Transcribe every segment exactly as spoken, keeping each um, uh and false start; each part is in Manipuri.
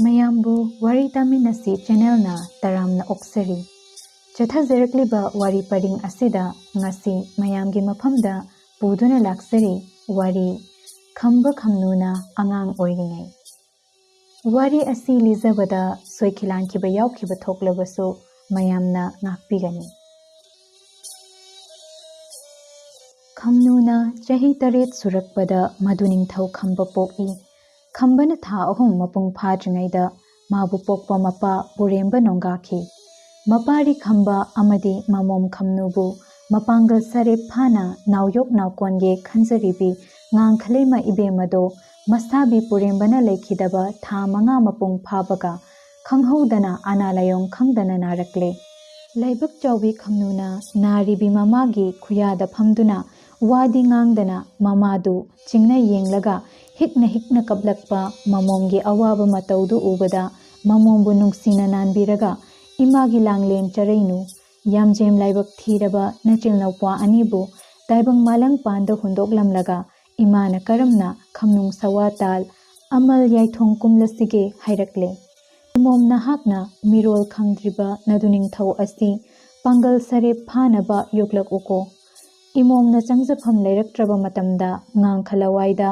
ꯃꯌꯥꯝꯕꯨ ꯋꯥꯔꯤ ꯇꯥꯃꯤꯟꯅꯁꯤ ꯆꯦꯅꯦꯜꯅ ꯇꯔꯥꯝꯅ ꯑꯣꯛꯆꯔꯤ꯫ ꯆꯠꯊꯖꯔꯛꯂꯤꯕ ꯋꯥꯔꯤ ꯄꯔꯤꯡ ꯑꯁꯤꯗ ꯉꯁꯤ ꯃꯌꯥꯝꯒꯤ ꯃꯐꯝꯗ ꯄꯨꯗꯨꯅ ꯂꯥꯛꯆꯔꯤ ꯋꯥꯔꯤ ꯈꯝꯕ ꯈꯝꯅꯨꯅ ꯑꯉꯥꯡ ꯑꯣꯏꯔꯤꯉꯩ꯫ ꯋꯥꯔꯤ ꯑꯁꯤ ꯂꯤꯖꯕꯗ ꯁꯣꯏꯈꯤ ꯂꯥꯟꯈꯤꯕ ꯌꯥꯎꯈꯤꯕ ꯊꯣꯛꯂꯕꯁꯨ ꯃꯌꯥꯝꯅ ꯉꯥꯛꯄꯤꯒꯅꯤ꯫ ꯈꯝꯅꯨꯅ ꯆꯍꯤ ꯇꯔꯦꯠ ꯁꯨꯔꯛꯄꯗ ꯃꯗꯨ ꯅꯤꯡꯊꯧ ꯈꯝꯕ ꯄꯣꯛꯏ꯫ ꯈꯝꯕꯅ ꯊꯥ ꯑꯍꯨꯝ ꯃꯄꯨꯡ ꯐꯥꯗ꯭ꯔꯤꯉꯩꯗ ꯃꯥꯕꯨ ꯄꯣꯛꯄ ꯃꯄꯥ ꯄꯨꯔꯦꯝꯕ ꯅꯣꯡꯒꯥꯈꯤ꯫ ꯃꯄꯥꯔꯤ ꯈꯝꯕ ꯑꯃꯗꯤ ꯃꯃꯣꯝ ꯈꯝꯅꯨꯕꯨ ꯃꯄꯥꯡꯒꯜ ꯁꯔꯦꯞ ꯐꯥꯅ ꯅꯥꯎꯌꯣꯛ ꯅꯥꯎꯀꯣꯟꯒꯦ ꯈꯟꯖꯔꯤꯕꯤ ꯉꯥꯡꯈꯂꯩꯃ ꯏꯕꯦꯝꯃꯗꯣ ꯃꯁꯥꯕꯤ ꯄꯨꯔꯦꯝꯕꯅ ꯂꯩꯈꯤꯗꯕ ꯊꯥ ꯃꯉꯥ ꯃꯄꯨꯡ ꯐꯥꯕꯒ ꯈꯪꯍꯧꯗꯅ ꯑꯅꯥ ꯂꯥꯏꯌꯣꯡ ꯈꯪꯗꯅ ꯅꯥꯔꯛꯂꯦ꯫ ꯂꯥꯏꯕꯛ ꯆꯥꯎꯕꯤ ꯈꯝꯅꯨꯅ ꯅꯥꯔꯤꯕꯤ ꯃꯃꯥꯒꯤ ꯈꯨꯌꯥꯗ ꯐꯝꯗꯨꯅ ꯋꯥꯗꯤ ꯉꯥꯡꯗꯅ ꯃꯃꯥꯗꯨ ꯆꯤꯡꯅ ꯌꯦꯡꯂꯒ ꯍꯤꯛꯅ ꯍꯤꯛꯅ ꯀꯞꯂꯛꯄ ꯃꯃꯣꯝꯒꯤ ꯑꯋꯥꯕ ꯃꯇꯧꯗꯨ ꯎꯕꯗ ꯃꯃꯣꯝꯕꯨ ꯅꯨꯡꯁꯤꯅ ꯅꯥꯟꯕꯤꯔꯒ ꯏꯃꯥꯒꯤ ꯂꯥꯡꯂꯦꯟ ꯆꯔꯩꯅꯨ ꯌꯥꯝꯖꯦꯝ ꯂꯥꯏꯕꯛ ꯊꯤꯔꯕ ꯅꯆꯤꯜ ꯅꯧꯄ꯭ꯋꯥ ꯑꯅꯤꯕꯨ ꯇꯥꯏꯕꯪ ꯃꯥꯂꯪ ꯄꯥꯟꯗ ꯍꯨꯟꯗꯣꯛꯂꯝꯂꯒ ꯏꯃꯥꯅ ꯀꯔꯝꯅ ꯈꯝꯅꯨꯡ ꯁꯋꯥ ꯇꯥꯜ ꯑꯃꯜ ꯌꯥꯏꯊꯣꯡ ꯀꯨꯝꯂꯁꯤꯒꯦ ꯍꯥꯏꯔꯛꯂꯦ꯫ ꯏꯃꯣꯝ ꯅꯍꯥꯛꯅ ꯃꯤꯔꯣꯜ ꯈꯪꯗ꯭ꯔꯤꯕ ꯅꯗꯨ ꯅꯤꯡꯊꯧ ꯑꯁꯤ ꯄꯥꯡꯒꯜ ꯁꯔꯦꯞ ꯐꯥꯅꯕ ꯌꯣꯛꯂꯛꯎꯀꯣ꯫ ꯏꯃꯣꯝꯅ ꯆꯪꯖꯐꯝ ꯂꯩꯔꯛꯇ꯭ꯔꯕ ꯃꯇꯝꯗ ꯉꯥꯡꯈ ꯂꯋꯥꯏꯗ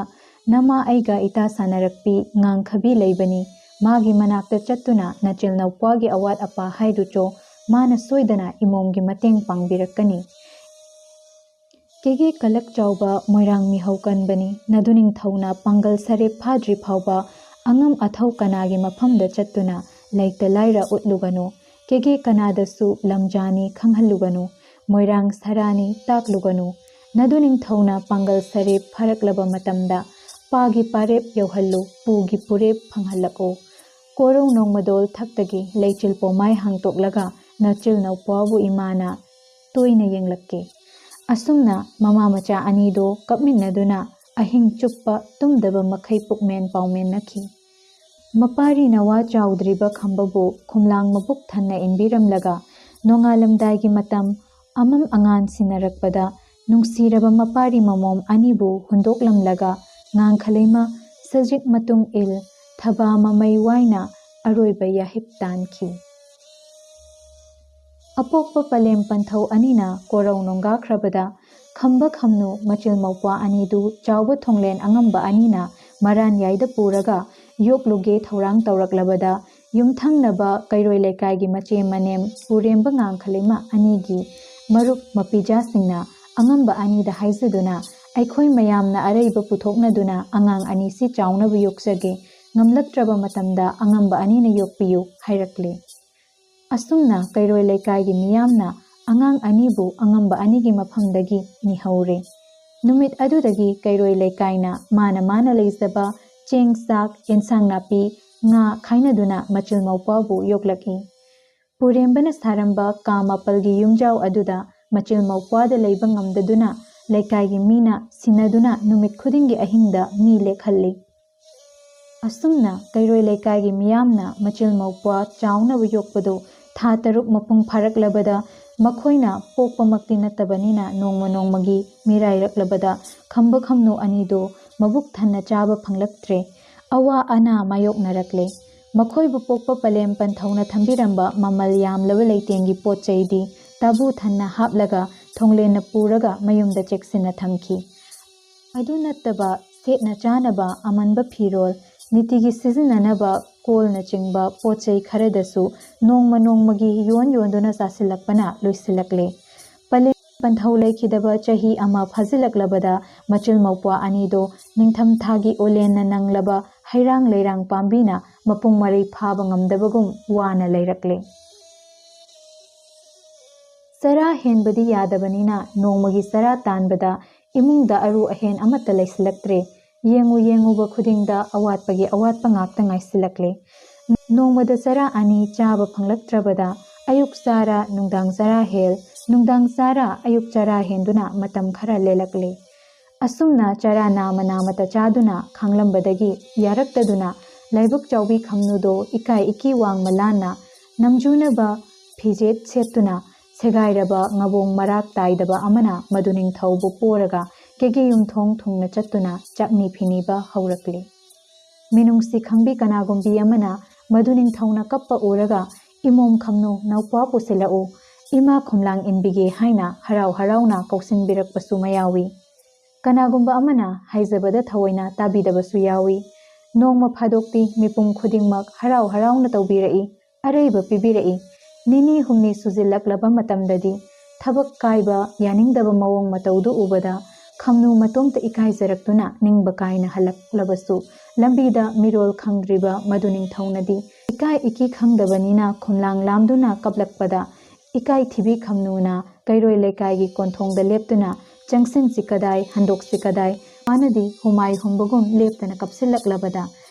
ꯅꯃꯥ ꯑꯩꯒ ꯏꯇꯥ ꯁꯥꯟꯅꯔꯛꯄꯤ ꯉꯥꯡꯈꯕꯤ ꯂꯩꯕꯅꯤ꯫ ꯃꯥꯒꯤ ꯃꯅꯥꯛꯇ ꯆꯠꯇꯨꯅ ꯅꯆꯤꯜ ꯅꯧꯄ꯭ꯋꯥꯒꯤ ꯑꯋꯥꯠ ꯑꯄꯥ ꯍꯥꯏꯔꯨꯆꯣ꯫ ꯃꯥꯅ ꯁꯣꯏꯗꯅ ꯏꯃꯣꯝꯒꯤ ꯃꯇꯦꯡ ꯄꯥꯡꯕꯤꯔꯛꯀꯅꯤ꯫ ꯀꯦꯒꯦ ꯀꯂꯛ ꯆꯥꯎꯕ ꯃꯣꯏꯔꯥꯡ ꯃꯤꯍꯧ ꯀꯟꯕꯅꯤ꯫ ꯅꯗꯨ ꯅꯤꯡꯊꯧꯅ ꯄꯥꯡꯒꯜ ꯁꯔꯦꯞ ꯐꯥꯗ꯭ꯔꯤ ꯐꯥꯎꯕ ꯑꯉꯝ ꯑꯊꯧ ꯀꯅꯥꯒꯤ ꯃꯐꯝꯗ ꯆꯠꯇꯨꯅ ꯂꯩꯇ ꯂꯥꯏꯔ ꯎꯠꯂꯨꯒꯅꯨ꯫ ꯀꯦꯒꯦ ꯀꯅꯥꯗꯁꯨ ꯂꯝꯖꯥꯅꯤ ꯈꯪꯍꯜꯂꯨꯒꯅꯨ꯫ ꯃꯣꯏꯔꯥꯡ ꯁꯔꯥꯅꯤ ꯇꯥꯛꯂꯨꯒꯅꯨ꯫ ꯅꯗꯨ ꯅꯤꯡꯊꯧꯅ ꯄꯥꯡꯒꯜ ꯁꯔꯦꯞ ꯐꯥꯔꯛꯂꯕ ꯃꯇꯝꯗ ꯄꯥꯒꯤ ꯄꯥꯔꯦꯞ ꯌꯧꯍꯜꯂꯨ, ꯄꯨꯒꯤ ꯄꯨꯔꯦꯞ ꯐꯪꯍꯜꯂꯛꯎ꯫ ꯀꯣꯔꯧ ꯅꯣꯡꯃꯗꯣꯜ ꯊꯛꯇꯒꯤ ꯂꯩꯆꯤꯜ ꯄꯣꯃꯥꯏ ꯍꯥꯡꯇꯣꯛꯂꯒ ꯅꯆꯤꯜ ꯅꯧꯄ꯭ꯋꯥꯕꯨ ꯏꯃꯥꯅ ꯇꯣꯏꯅ ꯌꯦꯡꯂꯛꯀꯦ꯫ ꯑꯁꯨꯝꯅ ꯃꯃꯥ ꯃꯆꯥ ꯑꯅꯤꯗꯣ ꯀꯞꯃꯤꯟꯅꯗꯨꯅ ꯑꯍꯤꯡ ꯆꯨꯞꯄ ꯇꯨꯝꯗꯕ ꯃꯈꯩ ꯄꯨꯛꯃꯦꯟ ꯄꯥꯎꯃꯦꯟꯅꯈꯤ꯫ ꯃꯄꯥꯔꯤ ꯅꯋꯥ ꯆꯥꯎꯗ꯭ꯔꯤꯕ ꯈꯝꯕꯕꯨ ꯈꯨꯝꯂꯥꯡ ꯃꯕꯨꯛ ꯊꯟꯅ ꯏꯟꯕꯤꯔꯝꯂꯒ ꯅꯣꯡꯉꯥꯜꯂꯝꯗꯥꯏꯒꯤ ꯃꯇꯝ ꯑꯃꯝ ꯑꯉꯥꯟ ꯁꯤꯟꯅꯔꯛꯄꯗ ꯅꯨꯡꯁꯤꯔꯕ ꯃꯄꯥꯔꯤ ꯃꯃꯣꯝ ꯑꯅꯤꯕꯨ ꯍꯨꯟꯗꯣꯛꯂꯝꯂꯒ ꯉꯥꯡꯈꯂꯩꯃ ꯁꯖꯤꯛ ꯃꯇꯨꯡ ꯏꯜ ꯊꯕꯥ ꯃꯃꯩ ꯋꯥꯏꯅ ꯑꯔꯣꯏꯕ ꯌꯥꯍꯤꯞ ꯇꯥꯟꯈꯤ꯫ ꯑꯄꯣꯛꯄ ꯄꯂꯦꯝ ꯄꯟꯊꯧ ꯑꯅꯤꯅ ꯀꯣꯔꯧ ꯅꯣꯡꯒꯥꯈ꯭ꯔꯕꯗ, ꯈꯝꯕ ꯈꯝꯅꯨ ꯃꯆꯤꯜ ꯃꯧꯄ꯭ꯋꯥ ꯑꯅꯤꯗꯨ ꯆꯥꯎꯕ ꯊꯣꯡꯂꯦꯟ ꯑꯉꯝꯕ ꯑꯅꯤꯅ ꯃꯔꯥꯟ ꯌꯥꯏꯗ ꯄꯨꯔꯒ ꯌꯣꯛꯂꯨꯒꯦ ꯊꯧꯔꯥꯡ ꯇꯧꯔꯛꯂꯕꯗ, ꯌꯨꯝꯊꯪꯅꯕ ꯀꯩꯔꯣꯏ ꯂꯩꯀꯥꯏꯒꯤ ꯃꯆꯦ ꯃꯅꯦꯝ ꯄꯨꯔꯦꯝꯕ ꯉꯥꯡꯈꯂꯤꯃ ꯑꯅꯤꯒꯤ ꯃꯔꯨꯞ ꯃꯄꯤꯖꯥꯁꯤꯡꯅ ꯑꯉꯝꯕ ꯑꯅꯤꯗ ꯍꯥꯏꯖꯗꯨꯅ, "ꯑꯩꯈꯣꯏ ꯃꯌꯥꯝꯅ ꯑꯔꯩꯕ ꯄꯨꯊꯣꯛꯅꯗꯨꯅ ꯑꯉꯥꯡ ꯑꯅꯤꯁꯤ ꯆꯥꯎꯅꯕ ꯌꯣꯛꯆꯒꯦ, ꯉꯝꯂꯛꯇ꯭ꯔꯕ ꯃꯇꯝꯗ ꯑꯉꯝꯕ ꯑꯅꯤꯅ ꯌꯣꯛꯄꯤꯌꯨ" ꯍꯥꯏꯔꯛꯂꯦ꯫ ꯑꯁꯨꯝꯅ ꯀꯩꯔꯣꯏ ꯂꯩꯀꯥꯏꯒꯤ ꯃꯤꯌꯥꯝꯅ ꯑꯉꯥꯡ ꯑꯅꯤꯕꯨ ꯑꯉꯝꯕ ꯑꯅꯤꯒꯤ ꯃꯐꯝꯗꯒꯤ ꯅꯤꯍꯧꯔꯦ꯫ ꯅꯨꯃꯤꯠ ꯑꯗꯨꯗꯒꯤ ꯀꯩꯔꯣꯏ ꯂꯩꯀꯥꯏꯅ ꯃꯥꯅ ꯃꯥꯅ ꯂꯩꯖꯕ ꯆꯦꯡ ꯆꯥꯛ, ꯑꯦꯟꯁꯥꯡ ꯅꯥꯄꯤ, ꯉꯥ ꯈꯥꯏꯅꯗꯨꯅ ꯃꯆꯤꯜ ꯃꯧꯄ꯭ꯋꯥꯕꯨ ꯌꯣꯛꯂꯛꯏ꯫ ꯄꯨꯔꯦꯝꯕꯅ ꯁꯥꯔꯝꯕ ꯀꯥ ꯃꯥꯄꯜꯒꯤ ꯌꯨꯝꯖꯥꯎ ꯑꯗꯨꯗ ꯃꯆꯤꯜ ꯃꯧꯄ꯭ꯋꯥꯗ ꯂꯩꯕ ꯉꯝꯗꯗꯨꯅ ꯂꯩꯀꯥꯏꯒꯤ ꯃꯤꯅ ꯁꯤꯟꯅꯗꯨꯅ ꯅꯨꯃꯤꯠ ꯈꯨꯗꯤꯡꯒꯤ ꯑꯍꯤꯡꯗ ꯃꯤ ꯂꯦꯛꯍꯜꯂꯤ꯫ ꯑꯁꯨꯝꯅ ꯀꯩꯔꯣꯏ ꯂꯩꯀꯥꯏꯒꯤ ꯃꯤꯌꯥꯝꯅ ꯃꯆꯤꯜ ꯃꯧꯄ꯭ꯋꯥ ꯆꯥꯎꯅꯕ ꯌꯣꯛꯄꯗꯨ ꯊꯥ ꯇꯔꯨꯛ ꯃꯄꯨꯡ ꯐꯥꯔꯛꯂꯕꯗ, ꯃꯈꯣꯏꯅ ꯄꯣꯛꯄꯃꯛꯇꯤ ꯅꯠꯇꯕꯅꯤꯅ ꯅꯣꯡꯃ ꯅꯣꯡꯃꯒꯤ ꯃꯤꯔꯥꯏꯔꯛꯂꯕꯗ, ꯈꯝꯕ ꯈꯝꯅꯨ ꯑꯅꯤꯗꯨ ꯃꯕꯨꯛ ꯊꯟꯅ ꯆꯥꯕ ꯐꯪꯂꯛꯇ꯭ꯔꯦ꯫ ꯑꯋꯥ ꯑꯅꯥ ꯃꯥꯌꯣꯛꯅꯔꯛꯂꯦ꯫ ꯃꯈꯣꯏꯕꯨ ꯄꯣꯛꯄ ꯄꯂꯦꯝ ꯄꯟꯊꯧꯅ ꯊꯝꯕꯤꯔꯝꯕ ꯃꯃꯜ ꯌꯥꯝꯂꯕ ꯂꯩꯇꯦꯡꯒꯤ ꯄꯣꯠ ꯆꯩꯗꯤ ꯇꯥꯕꯨ ꯊꯟꯅ ꯍꯥꯞꯂꯒ ꯊꯣꯡꯂꯦꯟꯅ ꯄꯨꯔꯒ ꯃꯌꯨꯝꯗ ꯆꯦꯛꯁꯤꯟꯅ ꯊꯝꯈꯤ꯫ ꯑꯗꯨ ꯅꯠꯇꯕ ꯁꯦꯠꯅ ꯆꯥꯅꯕ ꯑꯃꯟꯕ ꯐꯤꯔꯣꯜ, ꯅꯤꯇꯤꯒꯤ ꯁꯤꯖꯤꯟꯅꯅꯕ ꯀꯣꯜꯅꯆꯤꯡꯕ ꯄꯣꯠ ꯆꯩ ꯈꯔꯗꯁꯨ ꯅꯣꯡꯃ ꯅꯣꯡꯃꯒꯤ ꯌꯣꯟ ꯌꯣꯟꯗꯨꯅ ꯆꯥꯁꯤꯜꯂꯛꯄꯅ ꯂꯣꯏꯁꯤꯜꯂꯛꯂꯦ꯫ ꯄꯂꯦꯝ ꯄꯟꯊꯧ ꯂꯩꯈꯤꯗꯕ ꯆꯍꯤ ꯑꯃ ꯐꯥꯖꯤꯜꯂꯛꯂꯕꯗ ꯃꯆꯤꯜ ꯃꯧꯄ꯭ꯋꯥ ꯑꯅꯤꯗꯣ ꯅꯤꯡꯊꯝꯊꯥꯒꯤ ꯑꯣꯂꯦꯟꯅ ꯅꯪꯂꯕ ꯍꯩꯔꯥꯡ ꯂꯩꯔꯥꯡ ꯄꯥꯝꯕꯤꯅ ꯃꯄꯨꯡ ꯃꯔꯩ ꯐꯥꯕ ꯉꯝꯗꯕꯒꯨꯝ ꯋꯥꯅ ꯂꯩꯔꯛꯂꯦ꯫ ꯆꯔꯥ ꯍꯦꯟꯕꯗꯤ ꯌꯥꯗꯕꯅꯤꯅ ꯅꯣꯡꯃꯒꯤ ꯆꯔꯥ ꯇꯥꯟꯕꯗ ꯏꯃꯨꯡꯗ ꯑꯔꯨ ꯑꯍꯦꯟ ꯑꯃꯠꯇ ꯂꯩꯁꯤꯜꯂꯛꯇ꯭ꯔꯦ꯫ ꯌꯦꯡꯉꯨ ꯌꯦꯡꯉꯨꯕ ꯈꯨꯗꯤꯡꯗ ꯑꯋꯥꯠꯄꯒꯤ ꯑꯋꯥꯠꯄ ꯉꯥꯛꯇ ꯉꯥꯏꯁꯤꯜꯂꯛꯂꯦ꯫ ꯅꯣꯡꯃꯗ ꯆꯔꯥ ꯑꯅꯤ ꯆꯥꯕ ꯐꯪꯂꯛꯇ꯭ꯔꯕꯗ ꯑꯌꯨꯛ ꯆꯥꯔ ꯅꯨꯡꯗꯥꯡ ꯆꯔꯥ ꯍꯦꯜ, ꯅꯨꯡꯗꯥꯡ ꯆꯥꯔ ꯑꯌꯨꯛ ꯆꯔꯥ ꯍꯦꯟꯗꯨꯅ ꯃꯇꯝ ꯈꯔ ꯂꯦꯜꯂꯛꯂꯦ꯫ ꯑꯁꯨꯝꯅ ꯆꯔꯥ ꯅꯥꯃ ꯅꯥꯃꯇ ꯆꯥꯗꯨꯅ ꯈꯥꯡꯂꯝꯕꯗꯒꯤ ꯌꯥꯔꯛꯇꯗꯨꯅ ꯂꯥꯏꯕꯛ ꯆꯥꯎꯕꯤ ꯈꯝꯅꯨꯗꯣ ꯏꯀꯥꯏ ꯏꯀꯤ ꯋꯥꯡꯃ ꯂꯥꯟꯅ ꯅꯝꯖꯨꯅꯕ ꯐꯤꯖꯦꯠ ꯁꯦꯠꯇꯨꯅ ꯁꯦꯒꯥꯏꯔꯕ ꯉꯕꯣꯡ ꯃꯔꯥꯛ ꯇꯥꯏꯗꯕ ꯑꯃꯅ ꯃꯗꯨ ꯅꯤꯡꯊꯧꯕꯨ ꯄꯣꯔꯒ ꯀꯦꯒꯦ ꯌꯨꯝꯊꯣꯡ ꯊꯨꯡꯅ ꯆꯠꯇꯨꯅ ꯆꯥꯛꯅꯤ ꯐꯤꯅꯤꯕ ꯍꯧꯔꯛꯂꯤ꯫ ꯃꯤꯅꯨꯡꯁꯤ ꯈꯪꯕꯤ ꯀꯅꯥꯒꯨꯝꯕꯤ ꯑꯃꯅ ꯃꯗꯨ ꯅꯤꯡꯊꯧꯅ ꯀꯞꯄ ꯎꯔꯒ, "ꯏꯃꯣꯝ ꯈꯝꯅꯨ, ꯅꯧꯄ꯭ꯋꯥ ꯄꯨꯁꯤꯜꯂꯛꯎ, ꯏꯃꯥ ꯈꯣꯝꯂꯥꯡ ꯏꯟꯕꯤꯒꯦ" ꯍꯥꯏꯅ ꯍꯔꯥꯎ ꯍꯔꯥꯎꯅ ꯀꯧꯁꯤꯟꯕꯤꯔꯛꯄꯁꯨ ꯃꯌꯥꯎꯏ꯫ ꯀꯅꯥꯒꯨꯝꯕ ꯑꯃꯅ ꯍꯥꯏꯖꯕꯗ ꯊꯑꯣꯏꯅ ꯇꯥꯕꯤꯗꯕꯁꯨ ꯌꯥꯎꯏ꯫ ꯅꯣꯡꯃ ꯐꯥꯗꯣꯛꯇꯤ ꯃꯤꯄꯨꯝ ꯈꯨꯗꯤꯡꯃꯛ ꯍꯔꯥꯎ ꯍꯔꯥꯎꯅ ꯇꯧꯕꯤꯔꯛꯏ, ꯑꯔꯩꯕ ꯄꯤꯕꯤꯔꯛꯏ꯫ ꯅꯤꯅꯤ ꯍꯨꯝꯅꯤ ꯁꯨꯖꯤꯜꯂꯛꯂꯕ ꯃꯇꯝꯗꯗꯤ ꯊꯕꯛ ꯀꯥꯏꯕ, ꯌꯥꯅꯤꯡꯗꯕ ꯃꯑꯣꯡ ꯃꯇꯧꯗꯨ ꯎꯕꯗ ꯈꯝꯅꯨ ꯃꯇꯣꯝꯇ ꯏꯀꯥꯏꯖꯔꯛꯇꯨꯅ ꯅꯤꯡꯕ ꯀꯥꯏꯅ ꯍꯜꯂꯛꯂꯕꯁꯨ, ꯂꯝꯕꯤꯗ ꯃꯤꯔꯣꯜ ꯈꯪꯗ꯭ꯔꯤꯕ ꯃꯗꯨ ꯅꯤꯡꯊꯧꯅꯗꯤ ꯏꯀꯥꯏ ꯏꯀꯤ ꯈꯪꯗꯕꯅꯤꯅ ꯈꯣꯝꯂꯥꯡ ꯂꯥꯝꯗꯨꯅ ꯀꯞꯂꯛꯄꯗ, ꯏꯀꯥꯏ ꯊꯤꯕꯤ ꯈꯝꯅꯨꯅ ꯀꯩꯔꯣꯏ ꯂꯩꯀꯥꯏꯒꯤ ꯀꯣꯟꯊꯣꯡꯗ ꯂꯦꯞꯇꯨꯅ "ꯆꯪꯁꯤꯟꯁꯤ ꯀꯗꯥꯏ, ꯍꯟꯗꯣꯛꯁꯤ ꯀꯗꯥꯏ?" ꯃꯥꯅꯗꯤ ꯍꯨꯃꯥꯏ ꯍꯨꯝꯕꯒꯨꯝ ꯂꯦꯞꯇꯅ ꯀꯞꯁꯤꯜꯂꯛꯂꯕꯗ,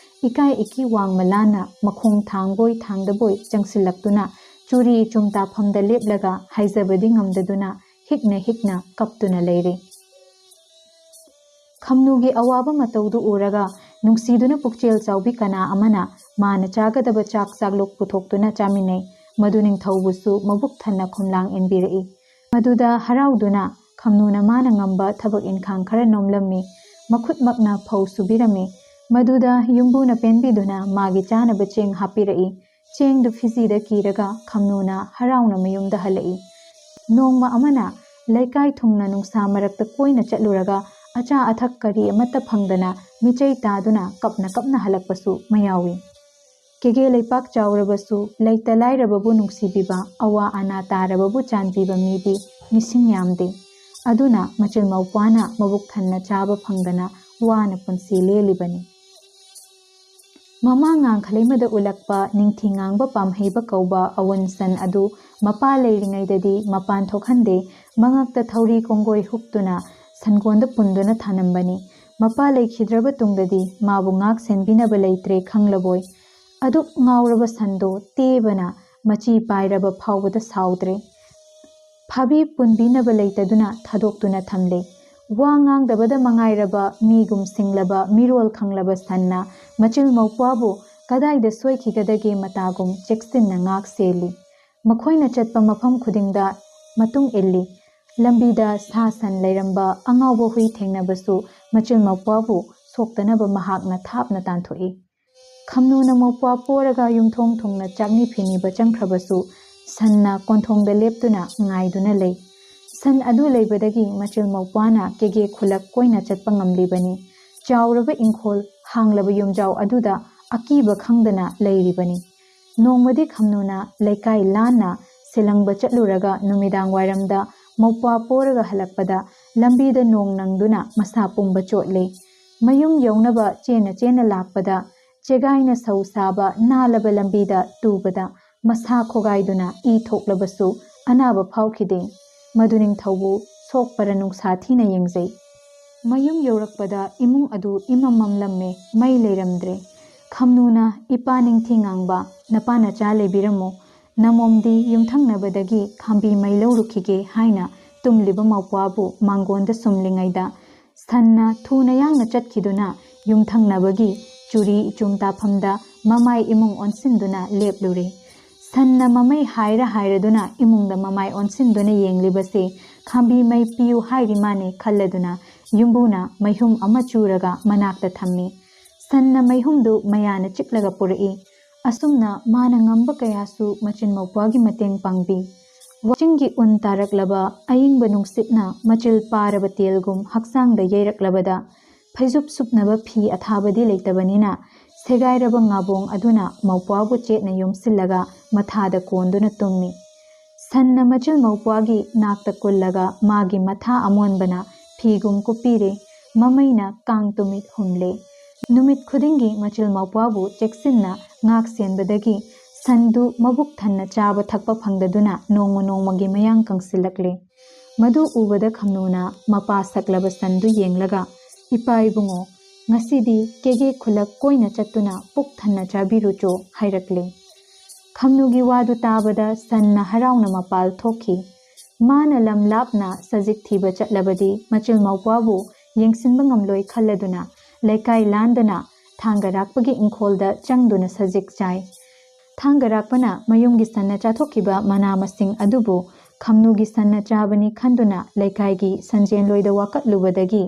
ꯏꯀꯥꯏ ꯏꯀꯤ ꯋꯥꯡꯃ ꯂꯥꯟꯅ ꯃꯈꯣꯡ ꯊꯥꯡꯕꯣꯏ ꯊꯥꯡꯗꯕꯣꯏ ꯆꯪꯁꯤꯜꯂꯛꯇꯨꯅ ꯆꯨꯔꯤ ꯆꯨꯝ ꯇꯥꯐꯝꯗ ꯂꯦꯞꯂꯒ ꯍꯥꯏꯖꯕꯗꯤ ꯉꯝꯗꯗꯨꯅ ꯍꯤꯛꯅ ꯍꯤꯛꯅ ꯀꯞꯇꯨꯅ ꯂꯩꯔꯤ꯫ ꯈꯝꯅꯨꯒꯤ ꯑꯋꯥꯕ ꯃꯇꯧꯗꯨ ꯎꯔꯒ ꯅꯨꯡꯁꯤꯗꯨꯅ ꯄꯨꯛꯆꯦꯜ ꯆꯥꯎꯕꯤ ꯀꯅꯥ ꯑꯃꯅ ꯃꯥꯅ ꯆꯥꯒꯗꯕ ꯆꯥꯛ ꯆꯥꯛꯂꯣꯛ ꯄꯨꯊꯣꯛꯇꯨꯅ ꯆꯥꯃꯤꯟꯅꯩ꯫ ꯃꯗꯨ ꯅꯤꯡꯊꯧꯕꯨꯁꯨ ꯃꯕꯨꯛ ꯊꯟꯅ ꯈꯣꯝꯂꯥꯡ ꯏꯟꯕꯤꯔꯛꯏ꯫ ꯃꯗꯨꯗ ꯍꯔꯥꯎꯗꯨꯅ ꯈꯝꯅꯨꯅ ꯃꯥꯅ ꯉꯝꯕ ꯊꯕꯛ ꯏꯟꯈꯥꯡ ꯈꯔ ꯅꯣꯝꯂꯝꯃꯤ꯫ ꯃꯈꯨꯠꯃꯛꯅ ꯐꯧ ꯁꯨꯕꯤꯔꯝꯃꯤ꯫ ꯃꯗꯨꯗ ꯌꯨꯝꯕꯨꯅ ꯄꯦꯟꯕꯤꯗꯨꯅ ꯃꯥꯒꯤ ꯆꯥꯅꯕ ꯆꯦꯡ ꯍꯥꯞꯄꯤꯔꯛꯏ꯫ ꯆꯦꯡꯗꯨ ꯐꯤꯖꯤꯗ ꯀꯤꯔꯒ ꯈꯝꯅꯨꯅ ꯍꯔꯥꯎꯅ ꯃꯌꯨꯝꯗ ꯍꯜꯂꯛꯏ꯫ ꯅꯣꯡꯃ ꯑꯃꯅ ꯂꯩꯀꯥꯏ ꯊꯨꯡꯅ ꯅꯨꯡꯁꯥ ꯃꯔꯛꯇ ꯀꯣꯏꯅ ꯆꯠꯂꯨꯔꯒ ꯑꯆꯥ ꯑꯊꯛ ꯀꯔꯤ ꯑꯃꯠꯇ ꯐꯪꯗꯅ ꯃꯤꯆꯩ ꯇꯥꯗꯨꯅ ꯀꯞꯅ ꯀꯞꯅ ꯍꯜꯂꯛꯄꯁꯨ ꯃꯌꯥꯎꯏ꯫ ꯀꯦꯒꯦ ꯂꯩꯄꯥꯛ ꯆꯥꯎꯔꯕꯁꯨ ꯂꯩꯇ ꯂꯥꯏꯔꯕꯕꯨ ꯅꯨꯡꯁꯤꯕꯤꯕ, ꯑꯋꯥ ꯑꯅꯥ ꯇꯥꯔꯕꯕꯨ ꯆꯥꯟꯕꯤꯕ ꯃꯤꯗꯤ ꯃꯤꯁꯤꯡ ꯌꯥꯝꯗꯦ꯫ ꯑꯗꯨꯅ ꯃꯆꯤꯜ ꯃꯧꯄ꯭ꯋꯥꯅ ꯃꯕꯨꯛ ꯊꯟꯅ ꯆꯥꯕ ꯐꯪꯗꯅ ꯋꯥꯅ ꯄꯨꯟꯁꯤ ꯂꯦꯜꯂꯤꯕꯅꯤ꯫ ꯃꯃꯥ ꯉꯥꯡꯈꯂꯩꯃꯗ ꯎꯠꯂꯛꯄ ꯅꯤꯡꯊꯤ ꯉꯥꯡꯕ ꯄꯥꯝꯍꯩꯕ ꯀꯧꯕ ꯑꯋꯨꯟ ꯁꯟ ꯑꯗꯨ ꯃꯄꯥ ꯂꯩꯔꯤꯉꯩꯗꯗꯤ ꯃꯄꯥꯟ ꯊꯣꯛꯍꯟꯗꯦ, ꯃꯉꯛꯇ ꯊꯧꯔꯤ ꯀꯣꯡꯒꯣꯏ ꯍꯨꯛꯇꯨꯅ ꯁꯟꯒꯣꯟꯗ ꯄꯨꯟꯗꯨꯅ ꯊꯥꯅꯝꯕꯅꯤ꯫ ꯃꯄꯥ ꯂꯩꯈꯤꯗ꯭ꯔꯕ ꯇꯨꯡꯗꯗꯤ ꯃꯥꯕꯨ ꯉꯥꯛ ꯁꯦꯟꯕꯤꯅꯕ ꯂꯩꯇ꯭ꯔꯦ ꯈꯪꯂꯕꯣꯏ꯫ ꯑꯗꯨꯛ ꯉꯥꯎꯔꯕ ꯁꯟꯗꯣ ꯇꯦꯕꯅ ꯃꯆꯤ ꯄꯥꯏꯔꯕ ꯐꯥꯎꯕꯗ ꯁꯥꯎꯗ꯭ꯔꯦ꯫ ꯐꯥꯕꯤ ꯄꯨꯟꯕꯤꯅꯕ ꯂꯩꯇꯗꯨꯅ ꯊꯥꯗꯣꯛꯇꯨꯅ ꯊꯝꯂꯦ꯫ ꯋꯥ ꯉꯥꯡꯗꯕꯗ ꯃꯉꯥꯏꯔꯕ ꯃꯤꯒꯨꯝ ꯁꯤꯡꯂꯕ ꯃꯤꯔꯣꯜ ꯈꯪꯂꯕ ꯁꯟꯅ ꯃꯆꯤꯜ ꯃꯧꯄ꯭ꯋꯥꯕꯨ ꯀꯗꯥꯏꯗ ꯁꯣꯏꯈꯤꯒꯗꯒꯦ ꯃꯇꯥꯒꯨꯝ ꯆꯦꯛꯁꯤꯟꯅ ꯉꯥꯛ ꯁꯦꯜꯂꯤ꯫ ꯃꯈꯣꯏꯅ ꯆꯠꯄ ꯃꯐꯝ ꯈꯨꯗꯤꯡꯗ ꯃꯇꯨꯡ ꯏꯜꯂꯤ꯫ ꯂꯝꯕꯤꯗ ꯁꯥ ꯁꯟ ꯂꯩꯔꯝꯕ ꯑꯉꯥꯎꯕ ꯍꯨꯏ ꯊꯦꯡꯅꯕꯁꯨ ꯃꯆꯤꯜ ꯃꯧꯄ꯭ꯋꯥꯕꯨ ꯊꯣꯛꯇꯅꯕ ꯃꯍꯥꯛꯅ ꯊꯥꯞꯅ ꯇꯥꯟꯊꯣꯛꯏ꯫ ꯈꯝꯅꯨꯅ ꯃꯧꯄ꯭ꯋꯥ ꯄꯣꯔꯒ ꯌꯨꯝꯊꯣꯡ ꯊꯨꯡꯅ ꯆꯥꯛꯅꯤ ꯐꯤꯅꯤꯕ ꯆꯪꯈ꯭ꯔꯕꯁꯨ ꯁꯟꯅ ꯀꯣꯟꯊꯣꯡꯗ ꯂꯦꯞꯇꯨꯅ ꯉꯥꯏꯗꯨꯅ ꯂꯩ꯫ ꯁꯟ ꯑꯗꯨ ꯂꯩꯕꯗꯒꯤ ꯃꯆꯤꯜ ꯃꯧꯄ꯭ꯋꯥꯅ ꯀꯦꯒꯦ ꯈꯨꯂꯛ ꯀꯣꯏꯅ ꯆꯠꯄ ꯉꯝꯂꯤꯕꯅꯤ꯫ ꯆꯥꯎꯔꯕ ꯏꯪꯈꯣꯜ, ꯍꯥꯡꯂꯕ ꯌꯨꯝꯖꯥꯎ ꯑꯗꯨꯗ ꯑꯀꯤꯕ ꯈꯪꯗꯅ ꯂꯩꯔꯤꯕꯅꯤ꯫ ꯅꯣꯡꯃꯗꯤ ꯈꯝꯅꯨꯅ ꯂꯩꯀꯥꯏ ꯂꯥꯟꯅ ꯁꯦꯂꯪꯕ ꯆꯠꯂꯨꯔꯒ ꯅꯨꯃꯤꯗꯥꯡ ꯋꯥꯏꯔꯝꯗ ꯃꯧꯄ꯭ꯋꯥ ꯄꯣꯔꯒ ꯍꯜꯂꯛꯄꯗ ꯂꯝꯕꯤꯗ ꯅꯣꯡ ꯅꯪꯗꯨꯅ ꯃꯁꯥ ꯄꯨꯝꯕ ꯆꯣꯠꯂꯦ꯫ ꯃꯌꯨꯝ ꯌꯧꯅꯕ ꯆꯦꯟꯅ ꯆꯦꯟꯅ ꯂꯥꯛꯄꯗ ꯆꯦꯒꯥꯏꯅ ꯁꯧ ꯁꯥꯕ ꯅꯥꯜꯂꯕ ꯂꯝꯕꯤꯗ ꯇꯨꯕꯗ ꯃꯁꯥ ꯈꯣꯒꯥꯏꯗꯨꯅ ꯏ ꯊꯣꯛꯂꯕꯁꯨ ꯑꯅꯥꯕ ꯐꯥꯎꯈꯤꯗꯦ꯫ ꯃꯗꯨ ꯅꯤꯡꯊꯧꯕꯨ ꯁꯣꯛꯄꯔ ꯅꯨꯡꯁꯥ ꯊꯤꯅ ꯌꯦꯡꯖꯩ꯫ ꯃꯌꯨꯝ ꯌꯧꯔꯛꯄꯗ ꯏꯃꯨꯡ ꯑꯗꯨ ꯏꯃꯝ ꯃꯝꯂꯝꯃꯦ, ꯃꯩ ꯂꯩꯔꯝꯗ꯭ꯔꯦ꯫ ꯈꯝꯅꯨꯅ, "ꯏꯄꯥ ꯅꯤꯡꯊꯤ ꯉꯥꯡꯕ, ꯅꯄꯥ ꯅꯆꯥ ꯂꯩꯕꯤꯔꯝꯃꯨ, ꯅꯃꯣꯝꯗꯤ ꯌꯨꯝꯊꯪꯅꯕꯗꯒꯤ ꯈꯥꯝꯕꯤ ꯃꯩ ꯂꯧꯔꯨꯈꯤꯒꯦ" ꯍꯥꯏꯅ ꯇꯨꯝꯂꯤꯕ ꯃꯧꯄ꯭ꯋꯥꯕꯨ ꯃꯥꯡꯒꯣꯟꯗ ꯁꯨꯝꯂꯤꯉꯩꯗ ꯁꯟꯅ ꯊꯨꯅ ꯌꯥꯡꯅ ꯆꯠꯈꯤꯗꯨꯅ ꯌꯨꯝꯊꯪꯅꯕꯒꯤ ꯆꯨꯔꯤ ꯏꯆꯨꯝ ꯇꯥꯐꯝꯗ ꯃꯃꯥꯏ ꯏꯃꯨꯡ ꯑꯣꯟꯁꯤꯟꯗꯨꯅ ꯂꯦꯞꯂꯨꯔꯦ꯫ ꯁꯟꯅ ꯃꯃꯩ ꯍꯥꯏꯔ ꯍꯥꯏꯔꯗꯨꯅ ꯏꯃꯨꯡꯗ ꯃꯃꯥꯏ ꯑꯣꯟꯁꯤꯟꯗꯨꯅ ꯌꯦꯡꯂꯤꯕꯁꯦ ꯈꯥꯝꯕꯤ ꯃꯩ ꯄꯤꯌꯨ ꯍꯥꯏꯔꯤ ꯃꯥꯅꯦ ꯈꯜꯂꯗꯨꯅ ꯌꯨꯝꯕꯨꯅ ꯃꯩꯍꯨꯝ ꯑꯃ ꯆꯨꯔꯒ ꯃꯅꯥꯛꯇ ꯊꯝꯃꯤ꯫ ꯁꯟꯅ ꯃꯩꯍꯨꯝꯗꯨ ꯃꯌꯥꯅ ꯆꯤꯛꯂꯒ ꯄꯨꯔꯛꯏ꯫ ꯑꯁꯨꯝꯅ ꯃꯥꯅ ꯉꯝꯕ ꯀꯌꯥꯁꯨ ꯃꯆꯤꯟ ꯃꯧꯄ꯭ꯋꯥꯒꯤ ꯃꯇꯦꯡ ꯄꯥꯡꯕꯤ꯫ ꯋꯥꯆꯤꯡꯒꯤ ꯎꯟ ꯇꯥꯔꯛꯂꯕ ꯑꯏꯪꯕ ꯅꯨꯡꯁꯤꯠꯅ ꯃꯆꯤꯜ ꯄꯥꯔꯕ ꯇꯦꯜꯒꯨꯝ ꯍꯛꯆꯥꯡꯗ ꯌꯩꯔꯛꯂꯕꯗ ꯐꯩꯖꯨꯞ ꯁꯨꯞꯅꯕ ꯐꯤ ꯑꯊꯥꯕꯗꯤ ꯂꯩꯇꯕꯅꯤꯅ ꯁꯦꯒꯥꯏꯔꯕ ꯉꯥꯕꯣꯡ ꯑꯗꯨꯅ ꯃꯧꯄ꯭ꯋꯥꯕꯨ ꯆꯦꯠꯅ ꯌꯣꯝꯁꯤꯜꯂꯒ ꯃꯊꯥꯗ ꯀꯣꯟꯗꯨꯅ ꯇꯨꯝꯃꯤ꯫ ꯁꯟꯅ ꯃꯆꯤꯜ ꯃꯧꯄ꯭ꯋꯥꯒꯤ ꯅꯥꯛꯇ ꯀꯨꯜꯂꯒ ꯃꯥꯒꯤ ꯃꯊꯥ ꯑꯃꯣꯟꯕꯅ ꯐꯤꯒꯨꯝ ꯀꯨꯞꯄꯤꯔꯦ꯫ ꯃꯃꯩꯅ ꯀꯥꯡ ꯇꯨꯃꯤꯠ ꯍꯨꯝꯂꯦ꯫ ꯅꯨꯃꯤꯠ ꯈꯨꯗꯤꯡꯒꯤ ꯃꯆꯤꯜ ꯃꯧꯄ꯭ꯋꯥꯕꯨ ꯆꯦꯛꯁꯤꯟꯅ ꯉꯥꯛ ꯁꯦꯟꯕꯗꯒꯤ ꯁꯟꯗꯨ ꯃꯕꯨꯛ ꯊꯟꯅ ꯆꯥꯕ ꯊꯛꯄ ꯐꯪꯗꯗꯨꯅ ꯅꯣꯡꯃ ꯅꯣꯡꯃꯒꯤ ꯃꯌꯥꯡ ꯀꯪꯁꯤꯜꯂꯛꯂꯦ꯫ ꯃꯗꯨ ꯎꯕꯗ ꯈꯝꯅꯨꯅ ꯃꯄꯥ ꯁꯛꯂꯕ ꯁꯟꯗꯨ ꯌꯦꯡꯂꯒ, "ꯏꯄꯥ ꯏꯕꯨꯡꯉꯣ, ꯉꯁꯤꯗꯤ ꯀꯦꯒꯦ ꯈꯨꯂꯛ ꯀꯣꯏꯅ ꯆꯠꯇꯨꯅ ꯄꯨꯛ ꯊꯟꯅ ꯆꯥꯕꯤꯔꯨꯆꯣ" ꯍꯥꯏꯔꯛꯂꯦ꯫ ꯈꯝꯅꯨꯒꯤ ꯋꯥꯗꯨ ꯇꯥꯕꯗ ꯁꯟꯅ ꯍꯔꯥꯎꯅ ꯃꯄꯥꯜ ꯊꯣꯛꯈꯤ꯫ ꯃꯥꯅ ꯂꯝ ꯂꯥꯞꯅ ꯁꯖꯤꯛ ꯊꯤꯕ ꯆꯠꯂꯕꯗꯤ ꯃꯆꯤꯜ ꯃꯧꯄ꯭ꯋꯥꯕꯨ ꯌꯦꯡꯁꯤꯟꯕ ꯉꯝꯂꯣꯏ ꯈꯜꯂꯗꯨꯅ ꯂꯩꯀꯥꯏ ꯂꯥꯟꯗꯅ ꯊꯥꯡꯒ ꯔꯥꯛꯄꯒꯤ ꯏꯪꯈꯣꯜꯗ ꯆꯪꯗꯨꯅ ꯁꯖꯤꯛ ꯆꯥꯏ꯫ ꯊꯥꯡꯒ ꯔꯥꯛꯄꯅ ꯃꯌꯨꯝꯒꯤ ꯁꯟꯅ ꯆꯥꯊꯣꯛꯈꯤꯕ ꯃꯅꯥ ꯃꯁꯤꯡ ꯑꯗꯨꯕꯨ ꯈꯝꯅꯨꯒꯤ ꯁꯟꯅ ꯆꯥꯕꯅꯤ ꯈꯟꯗꯨꯅ ꯂꯩꯀꯥꯏꯒꯤ ꯁꯟꯖꯦꯟꯂꯣꯏꯗ ꯋꯥꯀꯠꯂꯨꯕꯗꯒꯤ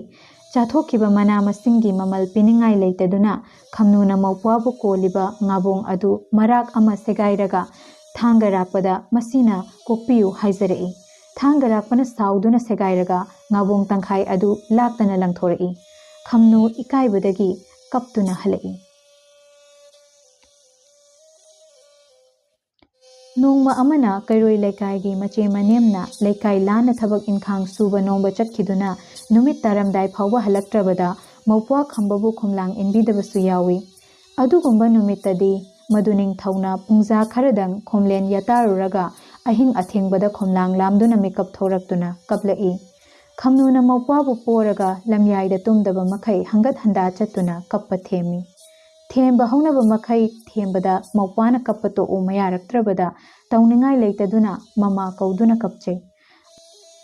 ꯆꯥꯊꯣꯛꯈꯤꯕ ꯃꯅꯥ ꯃꯁꯤꯡꯒꯤ ꯃꯃꯜ ꯄꯤꯅꯤꯡꯉꯥꯏ ꯂꯩꯇꯗꯨꯅ ꯈꯝꯅꯨꯅ ꯃꯧꯄ꯭ꯋꯥꯕꯨ ꯀꯣꯜꯂꯤꯕ ꯉꯥꯕꯣꯡ ꯑꯗꯨ ꯃꯔꯥꯛ ꯑꯃ ꯁꯦꯒꯥꯏꯔꯒ ꯊꯥꯡꯒ ꯔꯥꯛꯄꯗ ꯃꯁꯤꯅ ꯀꯣꯛꯄꯤꯌꯨ ꯍꯥꯏꯖꯔꯛꯏ꯫ ꯊꯥꯡꯒ ꯔꯥꯛꯄꯅ ꯁꯥꯎꯗꯨꯅ ꯁꯦꯒꯥꯏꯔꯒ ꯉꯥꯕꯣꯡ ꯇꯪꯈꯥꯏ ꯑꯗꯨ ꯂꯥꯛꯇꯅ ꯂꯪꯊꯣꯔꯛꯏ꯫ ꯈꯝꯅꯨ ꯏꯀꯥꯏꯕꯗꯒꯤ ꯀꯞꯇꯨꯅ ꯍꯜꯂꯛꯏ꯫ ꯅꯣꯡꯃ ꯑꯃꯅ ꯀꯩꯔꯣꯏ ꯂꯩꯀꯥꯏꯒꯤ ꯃꯆꯦ ꯃꯅꯦꯝꯅ ꯂꯩꯀꯥꯏ ꯂꯥꯟꯅ ꯊꯕꯛ ꯏꯟꯈꯥꯡ ꯁꯨꯕ ꯅꯣꯝꯕ ꯆꯠꯈꯤꯗꯨꯅ ꯅꯨꯃꯤꯠ ꯇꯥꯔꯝꯗꯥꯏ ꯐꯥꯎꯕ ꯍꯜꯂꯛꯇ꯭ꯔꯕꯗ ꯃꯧꯄ꯭ꯋꯥ ꯈꯝꯕꯕꯨ ꯈꯣꯝꯂꯥꯡ ꯏꯟꯕꯤꯗꯕꯁꯨ ꯌꯥꯎꯏ꯫ ꯑꯗꯨꯒꯨꯝꯕ ꯅꯨꯃꯤꯠꯇꯗꯤ ꯃꯗꯨ ꯅꯤꯡꯊꯧꯅ ꯄꯨꯡꯖꯥ ꯈꯔꯗꯪ ꯈꯣꯝꯂꯦꯟ ꯌꯥꯇꯥꯔꯨꯔꯒ ꯑꯍꯤꯡ ꯑꯊꯦꯡꯕꯗ ꯈꯣꯝꯂꯥꯡ ꯂꯥꯝꯗꯨꯅ ꯃꯤꯀꯞ ꯊꯣꯔꯛꯇꯨꯅ ꯀꯞꯂꯛꯏ꯫ ꯈꯝꯅꯨꯅ ꯃꯧꯄ꯭ꯋꯥꯕꯨ ꯄꯣꯔꯒ ꯂꯝꯌꯥꯏꯗ ꯇꯨꯝꯗꯕ ꯃꯈꯩ ꯍꯪꯒꯠ ꯍꯟꯗꯥ ꯆꯠꯇꯨꯅ ꯀꯞꯄ ꯊꯦꯝꯃꯤ꯫ ꯊꯦꯝꯕ ꯍꯧꯅꯕ ꯃꯈꯩ ꯊꯦꯝꯕꯗ ꯃꯧꯄ꯭ꯋꯥꯅ ꯀꯞꯄ ꯇꯣꯛꯎ ꯃꯌꯥꯔꯛꯇ꯭ꯔꯕꯗ ꯇꯧꯅꯤꯡꯉꯥꯏ ꯂꯩꯇꯗꯨꯅ ꯃꯃꯥ ꯀꯧꯗꯨꯅ ꯀꯞꯆꯩ꯫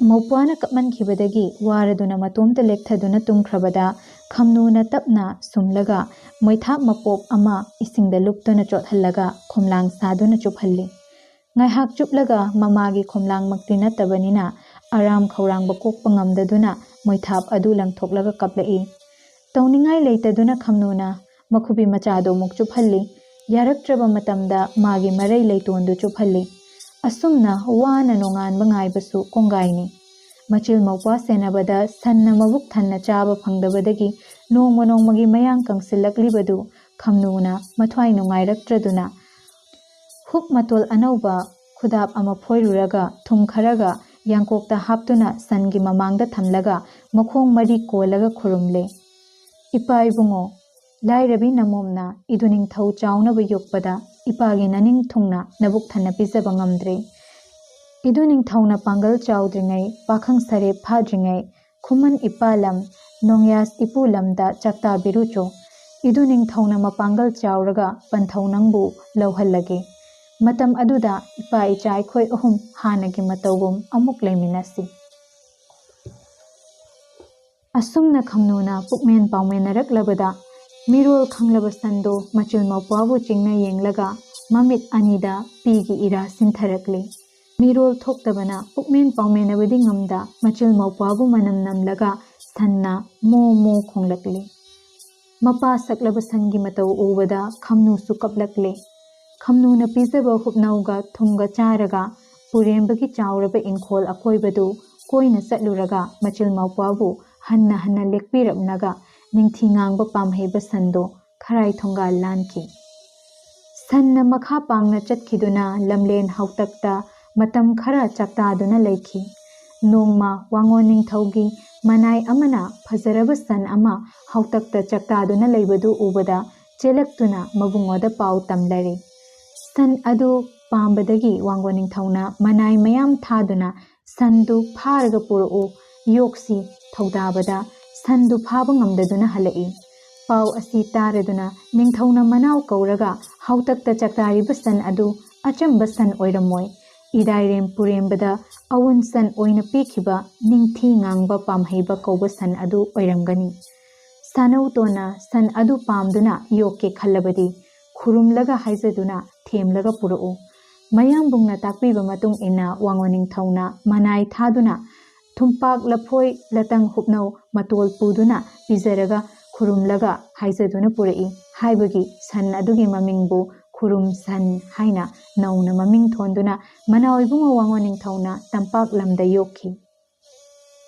ꯃꯧꯄ꯭ꯋꯥꯅ ꯀꯞꯃꯟꯈꯤꯕꯗꯒꯤ ꯋꯥꯔꯗꯨꯅ ꯃꯇꯣꯝꯇ ꯂꯦꯛꯊꯗꯨꯅ ꯇꯨꯝꯈ꯭ꯔꯕꯗ ꯈꯝꯅꯨꯅ ꯇꯞꯅ ꯁꯨꯝꯂꯒ ꯃꯣꯏꯊꯥꯞ ꯃꯄꯣꯞ ꯑꯃ ꯏꯁꯤꯡꯗ ꯂꯨꯞꯇꯨꯅ ꯆꯣꯠꯍꯜꯂꯒ ꯈꯣꯝꯂꯥꯡ ꯁꯥꯗꯨꯅ ꯆꯨꯞꯍꯜꯂꯤ꯫ ꯉꯥꯏꯍꯥꯛ ꯆꯨꯞꯂꯒ ꯃꯃꯥꯒꯤ ꯈꯣꯝꯂꯥꯡꯃꯛꯇꯤ ꯅꯠꯇꯕꯅꯤꯅ ꯑꯔꯥꯝ ꯈꯧꯔꯥꯡꯕ ꯀꯣꯛꯄ ꯉꯝꯗꯗꯨꯅ ꯃꯣꯏꯊꯥꯞ ꯑꯗꯨ ꯂꯪꯊꯣꯛꯂꯒ ꯀꯞꯂꯛꯏ꯫ ꯇꯧꯅꯤꯡꯉꯥꯏ ꯂꯩꯇꯗꯨꯅ ꯈꯝꯅꯨꯅ ꯃꯈꯨꯕꯤ ꯃꯆꯥꯗꯨ ꯑꯃꯨꯛ ꯆꯨꯞꯍꯜꯂꯤ꯫ ꯌꯥꯔꯛꯇ꯭ꯔꯕ ꯃꯇꯝꯗ ꯃꯥꯒꯤ ꯃꯔꯩ ꯂꯩꯇꯣꯟꯗꯨ ꯆꯨꯞꯍꯜꯂꯤ꯫ ꯑꯁꯨꯝꯅ ꯋꯥꯅ ꯅꯣꯡꯉꯥꯟꯕ ꯉꯥꯏꯕꯁꯨ ꯀꯣꯡꯒꯥꯏꯅꯤ꯫ ꯃꯆꯤꯜ ꯃꯧꯄ꯭ꯋꯥ ꯁꯦꯟꯅꯕꯗ ꯁꯟꯅ ꯃꯕꯨꯛ ꯊꯟꯅ ꯆꯥꯕ ꯐꯪꯗꯕꯗꯒꯤ ꯅꯣꯡꯃ ꯅꯣꯡꯃꯒꯤ ꯃꯌꯥꯡ ꯀꯪꯁꯤꯜꯂꯛꯂꯤꯕꯗꯨ ꯈꯝꯅꯨꯅ ꯃꯊ꯭ꯋꯥꯏ ꯅꯨꯡꯉꯥꯏꯔꯛꯇ꯭ꯔꯗꯨꯅ ꯍꯨꯛ ꯃꯇꯣꯜ ꯑꯅꯧꯕ ꯈꯨꯗꯥꯞ ꯑꯃ ꯐꯣꯏꯔꯨꯔꯒ ꯊꯨꯝ ꯈꯔꯒ ꯌꯥꯡꯀꯣꯛꯇ ꯍꯥꯞꯇꯨꯅ ꯁꯟꯒꯤ ꯃꯃꯥꯡꯗ ꯊꯝꯂꯒ ꯃꯈꯣꯡ ꯃꯔꯤ ꯀꯣꯜꯂꯒ ꯈꯨꯔꯨꯝꯂꯦ꯫ "ꯏꯄꯥ ꯏꯕꯨꯡꯉꯣ, ꯂꯥꯏꯔꯕꯤ ꯅꯃꯣꯝꯅ ꯏꯗꯨ ꯅꯤꯡꯊꯧ ꯆꯥꯎꯅꯕ ꯌꯣꯛꯄꯗ ꯏꯄꯥꯒꯤ ꯅꯅꯤꯡ ꯊꯨꯡꯅ ꯅꯕꯨꯛ ꯊꯟꯅ ꯄꯤꯖꯕ ꯉꯝꯗ꯭ꯔꯦ꯫ ꯏꯗꯨ ꯅꯤꯡꯊꯧꯅ ꯄꯥꯡꯒꯜ ꯆꯥꯎꯗ꯭ꯔꯤꯉꯩ, ꯄꯥꯈꯪ ꯁꯔꯦꯞ ꯐꯥꯗ꯭ꯔꯤꯉꯩ, ꯈꯨꯃꯟ ꯏꯄꯥ ꯂꯝ, ꯅꯣꯡꯌꯥꯁ ꯏꯄꯨ ꯂꯝꯗ ꯆꯥꯛꯇꯥꯕꯤꯔꯨꯆꯣ꯫ ꯏꯗꯨ ꯅꯤꯡꯊꯧꯅ ꯃꯄꯥꯡꯒꯜ ꯆꯥꯎꯔꯒ ꯄꯟꯊꯧ ꯅꯪꯕꯨ ꯂꯧꯍꯜꯂꯒꯦ꯫ ꯃꯇꯝ ꯑꯗꯨꯗ ꯏꯄꯥ ꯏꯆꯥ ꯑꯩꯈꯣꯏ ꯑꯍꯨꯝ ꯍꯥꯟꯅꯒꯤ ꯃꯇꯧꯒꯨꯝ ꯑꯃꯨꯛ ꯂꯩꯃꯤꯟꯅꯁꯤ"꯫ ꯑꯁꯨꯝꯅ ꯈꯝꯅꯨꯅ ꯄꯨꯛꯃꯦꯟ ꯄꯥꯎꯃꯦꯟꯅꯔꯛꯂꯕꯗ ꯃꯤꯔꯣꯜ ꯈꯪꯂꯕ ꯁꯟꯗꯣ ꯃꯆꯤꯜ ꯃꯧꯄ꯭ꯋꯥꯕꯨ ꯆꯤꯡꯅ ꯌꯦꯡꯂꯒ ꯃꯃꯤꯠ ꯑꯅꯤꯗ ꯄꯤꯒꯤ ꯏꯔꯥ ꯁꯤꯟꯊꯔꯛꯂꯤ꯫ ꯃꯤꯔꯣꯜ ꯊꯣꯛꯇꯕꯅ ꯄꯨꯛꯃꯦꯟ ꯄꯥꯎꯃꯦꯟꯅꯕꯗꯤ ꯉꯝꯗ ꯃꯆꯤꯜ ꯃꯧꯄ꯭ꯋꯥꯕꯨ ꯃꯅꯝ ꯅꯝꯂꯒ ꯁꯟꯅ ꯃꯣ ꯃꯣ ꯈꯣꯡꯂꯛꯂꯤ꯫ ꯃꯄꯥ ꯁꯛꯂꯕ ꯁꯟꯒꯤ ꯃꯇꯧ ꯎꯕꯗ ꯈꯝꯅꯨꯁꯨ ꯀꯞꯂꯛꯂꯦ꯫ ꯈꯝꯅꯨꯅ ꯄꯤꯖꯕ ꯍꯨꯞꯅꯧꯒ ꯊꯨꯝꯒ ꯆꯥꯔꯒ ꯄꯨꯔꯦꯝꯕꯒꯤ ꯆꯥꯎꯔꯕ ꯏꯪꯈꯣꯜ ꯑꯀꯣꯏꯕꯗꯨ ꯀꯣꯏꯅ ꯆꯠꯂꯨꯔꯒ ꯃꯆꯤꯜ ꯃꯧꯄ꯭ꯋꯥꯕꯨ ꯍꯟꯅ ꯍꯟꯅ ꯂꯦꯛꯄꯤꯔꯝꯂꯒ ꯅꯤꯡꯊꯤ ꯉꯥꯡꯕ ꯄꯥꯝꯍꯩꯕ ꯁꯟꯗꯣ ꯈꯔꯥꯏ ꯊꯣꯡꯒꯥꯜ ꯂꯥꯟꯈꯤ꯫ ꯁꯟꯅ ꯃꯈꯥ ꯄꯥꯡꯅ ꯆꯠꯈꯤꯗꯨꯅ ꯂꯝꯂꯦꯟ ꯍꯥꯎꯇꯛꯇ ꯃꯇꯝ ꯈꯔ ꯆꯥꯛꯇꯥꯗꯨꯅ ꯂꯩꯈꯤ꯫ ꯅꯣꯡꯃ ꯋꯥꯉꯣꯟ ꯅꯤꯡꯊꯧꯒꯤ ꯃꯅꯥꯏ ꯑꯃꯅ ꯐꯖꯔꯕ ꯁꯟ ꯑꯃ ꯍꯥꯎꯇꯛꯇ ꯆꯥꯛꯇꯥꯗꯨꯅ ꯂꯩꯕꯗꯨ ꯎꯕꯗ ꯆꯦꯜꯂꯛꯇꯨꯅ ꯃꯕꯨꯡꯉꯣꯗ ꯄꯥꯎ ꯇꯝꯂꯔꯦ꯫ ꯁꯟ ꯑꯗꯨ ꯄꯥꯝꯕꯗꯒꯤ ꯋꯥꯉꯣꯟ ꯅꯤꯡꯊꯧꯅ ꯃꯅꯥꯏ ꯃꯌꯥꯝ ꯊꯥꯗꯨꯅ ꯁꯟꯗꯨ ꯐꯥꯔꯒ ꯄꯨꯔꯛꯎ, ꯌꯣꯛꯁꯤ ꯊꯧꯗꯥꯕꯗ ꯁꯟꯗꯨ ꯐꯥꯕ ꯉꯝꯗꯗꯨꯅ ꯍꯜꯂꯛꯏ꯫ ꯄꯥꯎ ꯑꯁꯤ ꯇꯥꯔꯗꯨꯅ ꯅꯤꯡꯊꯧꯅ ꯃꯅꯥꯎ ꯀꯧꯔꯒ ꯍꯥꯎꯇꯛꯇ ꯆꯥꯛꯇꯥꯔꯤꯕ ꯁꯟ ꯑꯗꯨ ꯑꯆꯝꯕ ꯁꯟ ꯑꯣꯏꯔꯝꯃꯣꯏ, ꯏꯔꯥꯏꯔꯦꯝ ꯄꯨꯔꯦꯝꯕꯗ ꯑꯋꯨꯟ ꯁꯟ ꯑꯣꯏꯅ ꯄꯤꯈꯤꯕ ꯅꯤꯡꯊꯤ ꯉꯥꯡꯕ ꯄꯥꯝꯍꯩꯕ ꯀꯧꯕ ꯁꯟ ꯑꯗꯨ ꯑꯣꯏꯔꯝꯒꯅꯤ꯫ ꯁꯥꯅꯧꯇꯣꯟꯅ ꯁꯟ ꯑꯗꯨ ꯄꯥꯝꯗꯨꯅ ꯌꯣꯛꯀꯦ ꯈꯜꯂꯕꯗꯤ ꯈꯨꯔꯨꯝꯂꯒ ꯍꯥꯏꯖꯗꯨꯅ ꯊꯦꯝꯂꯒ ꯄꯨꯔꯛꯎ꯫ ꯃꯌꯥꯝꯕꯨꯡꯅ ꯇꯥꯛꯄꯤꯕ ꯃꯇꯨꯡ ꯏꯟꯅ ꯋꯥꯉꯣꯟ ꯅꯤꯡꯊꯧꯅ ꯃꯅꯥꯏ ꯊꯥꯗꯨꯅ ꯊꯨꯝꯄꯥꯛ ꯂꯐꯣꯏ ꯂꯇꯪ ꯍꯨꯞꯅꯧ ꯃꯇꯣꯜ ꯄꯨꯗꯨꯅ ꯄꯤꯖꯔꯒ ꯈꯨꯔꯨꯝꯂꯒ ꯍꯥꯏꯖꯗꯨꯅ ꯄꯨꯔꯛꯏ ꯍꯥꯏꯕꯒꯤ ꯁꯟ ꯑꯗꯨꯒꯤ ꯃꯃꯤꯡꯕꯨ ꯈꯨꯔꯨꯝ ꯁꯟ ꯍꯥꯏꯅ ꯅꯧꯅ ꯃꯃꯤꯡ ꯊꯣꯟꯗꯨꯅ ꯃꯅꯥꯎ ꯏꯕꯨꯡꯉꯣ ꯋꯥꯉꯣꯟ ꯅꯤꯡꯊꯧꯅ ꯇꯝꯄꯥꯛ ꯂꯝꯗ ꯌꯣꯛꯈꯤ꯫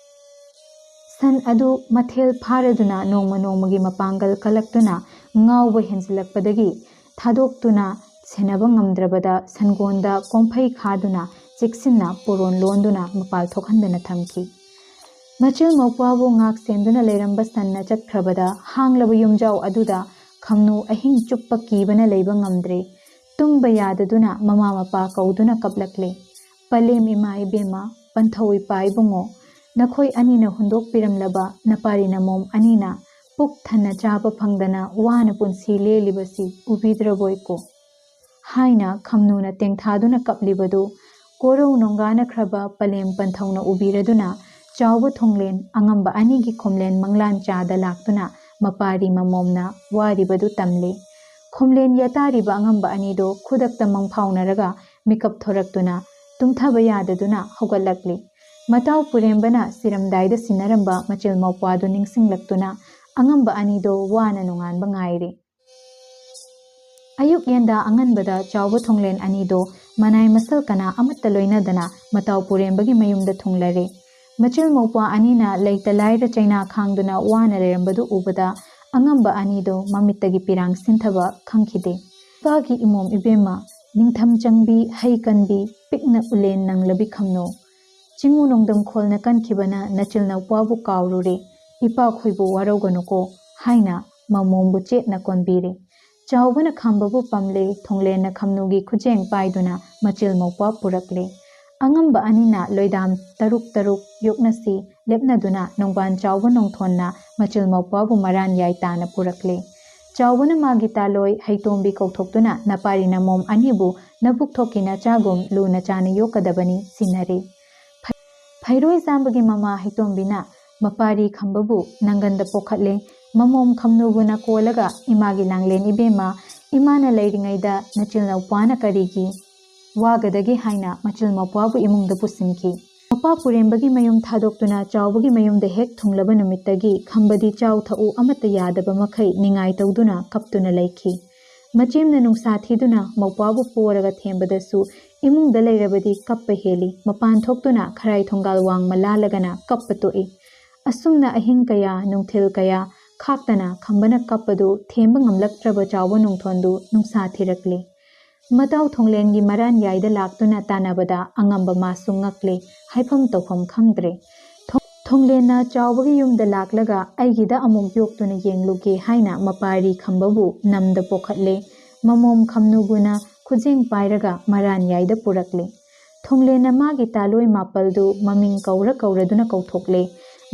ꯁꯟ ꯑꯗꯨ ꯃꯊꯦꯜ ꯐꯥꯔꯗꯨꯅ ꯅꯣꯡꯃ ꯅꯣꯡꯃꯒꯤ ꯃꯄꯥꯡꯒꯜ ꯀꯜꯂꯛꯇꯨꯅ ꯉꯥꯎꯕ ꯍꯦꯟꯖꯤꯜꯂꯛꯄꯗꯒꯤ ꯊꯥꯗꯣꯛꯇꯨꯅ ꯁꯦꯟꯅꯕ ꯉꯝꯗ꯭ꯔꯕꯗ ꯁꯟꯒꯣꯟꯗ ꯀꯣꯝꯐꯩ ꯈꯥꯗꯨꯅ ꯆꯦꯛꯁꯤꯟꯅ ꯄꯣꯔꯣꯟ ꯂꯣꯟꯗꯨꯅ ꯃꯄꯥꯜ ꯊꯣꯛꯍꯟꯗꯅ ꯊꯝꯈꯤ꯫ ꯃꯆꯤꯜ ꯃꯧꯄ꯭ꯋꯥꯕꯨ ꯉꯥꯛ ꯁꯦꯟꯗꯨꯅ ꯂꯩꯔꯝꯕ ꯁꯟꯅ ꯆꯠꯈ꯭ꯔꯕꯗ ꯍꯥꯡꯂꯕ ꯌꯨꯝꯖꯥꯎ ꯑꯗꯨꯗ ꯈꯝꯅꯨ ꯑꯍꯤꯡ ꯆꯨꯞꯄ ꯀꯤꯕꯅ ꯂꯩꯕ ꯉꯝꯗ꯭ꯔꯦ꯫ ꯇꯨꯝꯕ ꯌꯥꯗꯗꯨꯅ ꯃꯃꯥ ꯃꯄꯥ ꯀꯧꯗꯨꯅ ꯀꯞꯂꯛꯂꯦ꯫ "ꯄꯂꯦꯝ ꯏꯃꯥ ꯏꯕꯦꯝꯃ, ꯄꯟꯊꯧ ꯏꯄꯥ ꯏꯕꯨꯡꯉꯣ, ꯅꯈꯣꯏ ꯑꯅꯤꯅ ꯍꯨꯟꯗꯣꯛꯄꯤꯔꯝꯂꯕ ꯅꯄꯥꯔꯤ ꯅꯃꯣꯝ ꯑꯅꯤꯅ ꯄꯨꯛ ꯊꯟꯅ ꯆꯥꯕ ꯐꯪꯗꯅ ꯋꯥꯅ ꯄꯨꯟꯁꯤ ꯂꯦꯜꯂꯤꯕꯁꯤ ꯎꯕꯤꯗ꯭ꯔꯕꯣꯏꯀꯣ?" ꯍꯥꯏꯅ ꯈꯝꯅꯨꯅ ꯇꯦꯡꯊꯥꯗꯨꯅ ꯀꯞꯂꯤꯕꯗꯨ ꯀꯣꯔꯧ ꯅꯣꯡꯒꯥꯅꯈ꯭ꯔꯕ ꯄꯂꯦꯝ ꯄꯟꯊꯧꯅ ꯎꯕꯤꯔꯗꯨꯅ ꯆꯥꯎꯕ ꯊꯣꯡꯂꯦꯟ ꯑꯉꯝꯕ ꯑꯅꯤꯒꯤ ꯈꯣꯝꯂꯦꯟ ꯃꯪꯂꯥꯟ ꯆꯥꯗ ꯂꯥꯛꯇꯨꯅ ꯃꯄꯥꯔꯤ ꯃꯃꯣꯝꯅ ꯋꯥꯔꯤꯕꯗꯨ ꯇꯝꯂꯦ꯫ ꯈꯣꯝꯂꯦꯟ ꯌꯥꯇꯥꯔꯤꯕ ꯑꯉꯝꯕ ꯑꯅꯤꯗꯣ ꯈꯨꯗꯛꯇ ꯃꯪꯐꯥꯎꯅꯔꯒ ꯃꯤꯀꯞ ꯊꯣꯔꯛꯇꯨꯅ ꯇꯨꯝꯊꯕ ꯌꯥꯗꯗꯨꯅ ꯍꯧꯒꯠꯂꯛꯂꯤ꯫ ꯃꯇꯥꯎ ꯄꯨꯔꯦꯝꯕꯅ ꯁꯤꯔꯝꯗꯥꯏꯗ ꯁꯤꯟꯅꯔꯝꯕ ꯃꯆꯤꯜ ꯃꯧꯄ꯭ꯋꯥꯗꯨ ꯅꯤꯡꯁꯤꯡꯂꯛꯇꯨꯅ ꯑꯉꯝꯕ ꯑꯅꯤꯗꯣ ꯋꯥꯅ ꯅꯣꯡꯉꯥꯟꯕ ꯉꯥꯏꯔꯤ꯫ ꯑꯌꯨꯛ ꯌꯦꯟꯗꯥ ꯑꯉꯟꯕꯗ ꯆꯥꯎꯕ ꯊꯣꯡꯂꯦꯟ ꯑꯅꯤꯗꯣ ꯃꯅꯥꯏ ꯃꯁꯜ ꯀꯅꯥ ꯑꯃꯠꯇ ꯂꯣꯏꯅꯗꯅ ꯃꯇꯥꯎ ꯄꯨꯔꯦꯝꯕꯒꯤ ꯃꯌꯨꯝꯗ ꯊꯨꯡꯂꯔꯦ꯫ ꯃꯆꯤꯜ ꯃꯧꯄ꯭ꯋꯥ ꯑꯅꯤꯅ ꯂꯩꯇ ꯂꯥꯏꯔ ꯆꯩꯅꯥ ꯈꯥꯡꯗꯨꯅ ꯋꯥꯅ ꯂꯩꯔꯝꯕꯗꯨ ꯎꯕꯗ ꯑꯉꯝꯕ ꯑꯅꯤꯗꯣ ꯃꯃꯤꯠꯇꯒꯤ ꯄꯤꯔꯥꯡ ꯁꯤꯟꯊꯕ ꯈꯪꯈꯤꯗꯦ꯫ ꯏꯄꯥꯒꯤ ꯏꯃꯣꯝ ꯏꯕꯦꯝꯃ, ꯅꯤꯡꯊꯝ ꯆꯪꯕꯤ, ꯍꯩ ꯀꯟꯕꯤ, ꯄꯤꯛꯅ ꯎꯂꯦꯟ ꯅꯪꯂꯕꯤ ꯈꯝꯅꯨ, ꯆꯤꯡꯉꯨ ꯅꯣꯡꯗꯝ ꯈꯣꯜꯅ ꯀꯟꯈꯤꯕꯅ ꯅꯆꯤꯜ ꯅꯧꯄ꯭ꯋꯥꯕꯨ ꯀꯥꯎꯔꯨꯔꯦ, ꯏꯄꯥꯈꯣꯏꯕꯨ ꯋꯥꯔꯧꯒꯅꯨꯀꯣ ꯍꯥꯏꯅ ꯃꯃꯣꯝꯕꯨ ꯆꯦꯠꯅ ꯀꯣꯟꯕꯤꯔꯦ꯫ ꯆꯥꯎꯕꯅ ꯈꯝꯕꯕꯨ ꯄꯝꯂꯦ, ꯊꯣꯡꯂꯦꯟꯅ ꯈꯝꯅꯨꯒꯤ ꯈꯨꯖꯦꯡ ꯄꯥꯏꯗꯨꯅ ꯃꯆꯤꯜ ꯃꯧꯄ꯭ꯋꯥ ꯄꯨꯔꯛꯂꯦ꯫ ꯑꯉꯝꯕ ꯑꯅꯤꯅ ꯂꯣꯏꯗꯥꯝ ꯇꯔꯨꯛ ꯇꯔꯨꯛ ꯌꯣꯛꯅꯁꯤ ꯂꯦꯞꯅꯗꯨꯅ ꯅꯣꯡꯕꯥꯟ ꯆꯥꯎꯕ ꯅꯣꯡꯊꯣꯟꯅ ꯃꯆꯤꯜ ꯃꯧꯄ꯭ꯋꯥꯕꯨ ꯃꯔꯥꯟ ꯌꯥꯏ ꯇꯥꯅ ꯄꯨꯔꯛꯂꯦ꯫ ꯆꯥꯎꯕꯅ ꯃꯥꯒꯤ ꯇꯥꯂꯣꯏ ꯍꯩꯇꯣꯝꯕꯤ ꯀꯧꯊꯣꯛꯇꯨꯅ ꯅꯄꯥꯔꯤ ꯅꯃꯣꯝ ꯑꯅꯤꯕꯨ ꯅꯕꯨꯛ ꯊꯣꯛꯀꯤ ꯅꯆꯥꯒꯨꯝ ꯂꯨꯅ ꯆꯥꯅ ꯌꯣꯛꯀꯗꯕꯅꯤ ꯁꯤꯟꯅꯔꯦ꯫ ꯐꯩꯔꯣꯏ ꯆꯥꯝꯕꯒꯤ ꯃꯃꯥ ꯍꯩꯇꯣꯝꯕꯤꯅ ꯃꯄꯥꯔꯤ ꯈꯝꯕꯕꯨ ꯅꯪꯒꯟꯗ ꯄꯣꯛꯈꯠꯂꯦ꯫ ꯃꯃꯣꯝ ꯈꯝꯅꯨꯕꯨ ꯅꯀꯣꯜꯂꯒ ꯏꯃꯥꯒꯤ ꯂꯥꯡꯂꯦꯟ ꯏꯕꯦꯝꯃ, ꯏꯃꯥꯅ ꯂꯩꯔꯤꯉꯩꯗ ꯅꯆꯤꯜ ꯅꯧꯄ꯭ꯋꯥꯅ ꯀꯔꯤꯒꯤ ꯋꯥꯒꯗꯒꯦ ꯍꯥꯏꯅ ꯃꯆꯤꯜ ꯃꯧꯄ꯭ꯋꯥꯕꯨ ꯏꯃꯨꯡꯗ ꯄꯨꯁꯤꯟꯈꯤ꯫ ꯃꯄꯥ ꯄꯨꯔꯦꯝꯕꯒꯤ ꯃꯌꯨꯝ ꯊꯥꯗꯣꯛꯇꯨꯅ ꯆꯥꯎꯕꯒꯤ ꯃꯌꯨꯝꯗ ꯍꯦꯛ ꯊꯨꯡꯂꯕ ꯅꯨꯃꯤꯠꯇꯒꯤ ꯈꯝꯕꯗꯤ ꯆꯥꯎ ꯊꯛꯎ ꯑꯃꯠꯇ ꯌꯥꯗꯕ ꯃꯈꯩ ꯅꯤꯡꯉꯥꯏ ꯇꯧꯗꯨꯅ ꯀꯞꯇꯨꯅ ꯂꯩꯈꯤ꯫ ꯃꯆꯦꯝꯅ ꯅꯨꯡꯁꯥ ꯊꯤꯗꯨꯅ ꯃꯧꯄ꯭ꯋꯥꯕꯨ ꯄꯣꯔꯒ ꯊꯦꯝꯕꯗꯁꯨ ꯏꯃꯨꯡꯗ ꯂꯩꯔꯕꯗꯤ ꯀꯞꯄ ꯍꯦꯜꯂꯤ꯫ ꯃꯄꯥꯟ ꯊꯣꯛꯇꯨꯅ ꯈꯔꯥꯏ ꯊꯣꯡꯒꯥꯜ ꯋꯥꯡꯃ ꯂꯥꯜꯂꯒꯅ ꯀꯞꯄ ꯇꯣꯛꯏ꯫ ꯑꯁꯨꯝꯅ ꯑꯍꯤꯡ ꯀꯌꯥ, ꯅꯨꯡꯊꯤꯜ ꯀꯌꯥ ꯈꯥꯛꯇꯅ ꯈꯝꯕꯅ ꯀꯞꯄꯗꯨ ꯊꯦꯝꯕ ꯉꯝꯂꯛꯇ꯭ꯔꯕ ꯆꯥꯎꯕ ꯅꯣꯡꯊꯣꯟꯗꯨ ꯅꯨꯡꯁꯥ ꯊꯤꯔꯛꯂꯦ꯫ ꯃꯇꯥꯎ ꯊꯣꯡꯂꯦꯟꯒꯤ ꯃꯔꯥꯟ ꯌꯥꯏꯗ ꯂꯥꯛꯇꯨꯅ ꯇꯥꯟꯅꯕꯗ ꯑꯉꯝꯕ ꯃꯥꯁꯨ ꯉꯛꯂꯦ, ꯍꯥꯏꯐꯝ ꯇꯧꯐꯝ ꯈꯪꯗ꯭ꯔꯦ꯫ ꯊꯣ-, ꯊꯣꯡꯂꯦꯟꯅ ꯆꯥꯎꯕꯒꯤ ꯌꯨꯝꯗ ꯂꯥꯛꯂꯒ ꯑꯩꯒꯤꯗ ꯑꯃꯨꯛ ꯌꯣꯛꯇꯨꯅ ꯌꯦꯡꯂꯨꯒꯦ ꯍꯥꯏꯅ ꯃꯄꯥꯔꯤ ꯈꯝꯕꯕꯨ ꯅꯝꯗ ꯄꯣꯈꯠꯂꯦ꯫ ꯃꯃꯣꯝ ꯈꯝꯅꯨꯕꯨꯅ ꯈꯨꯖꯦꯡ ꯄꯥꯏꯔꯒ ꯃꯔꯥꯟ ꯌꯥꯏꯗ ꯄꯨꯔꯛꯂꯦ꯫ ꯊꯣꯡꯂꯦꯟꯅ ꯃꯥꯒꯤ ꯇꯥꯂꯣꯏ ꯃꯥꯄꯜꯗꯨ ꯃꯃꯤꯡ ꯀꯧꯔ ꯀꯧꯔꯗꯨꯅ ꯀꯧꯊꯣꯛꯂꯦ꯫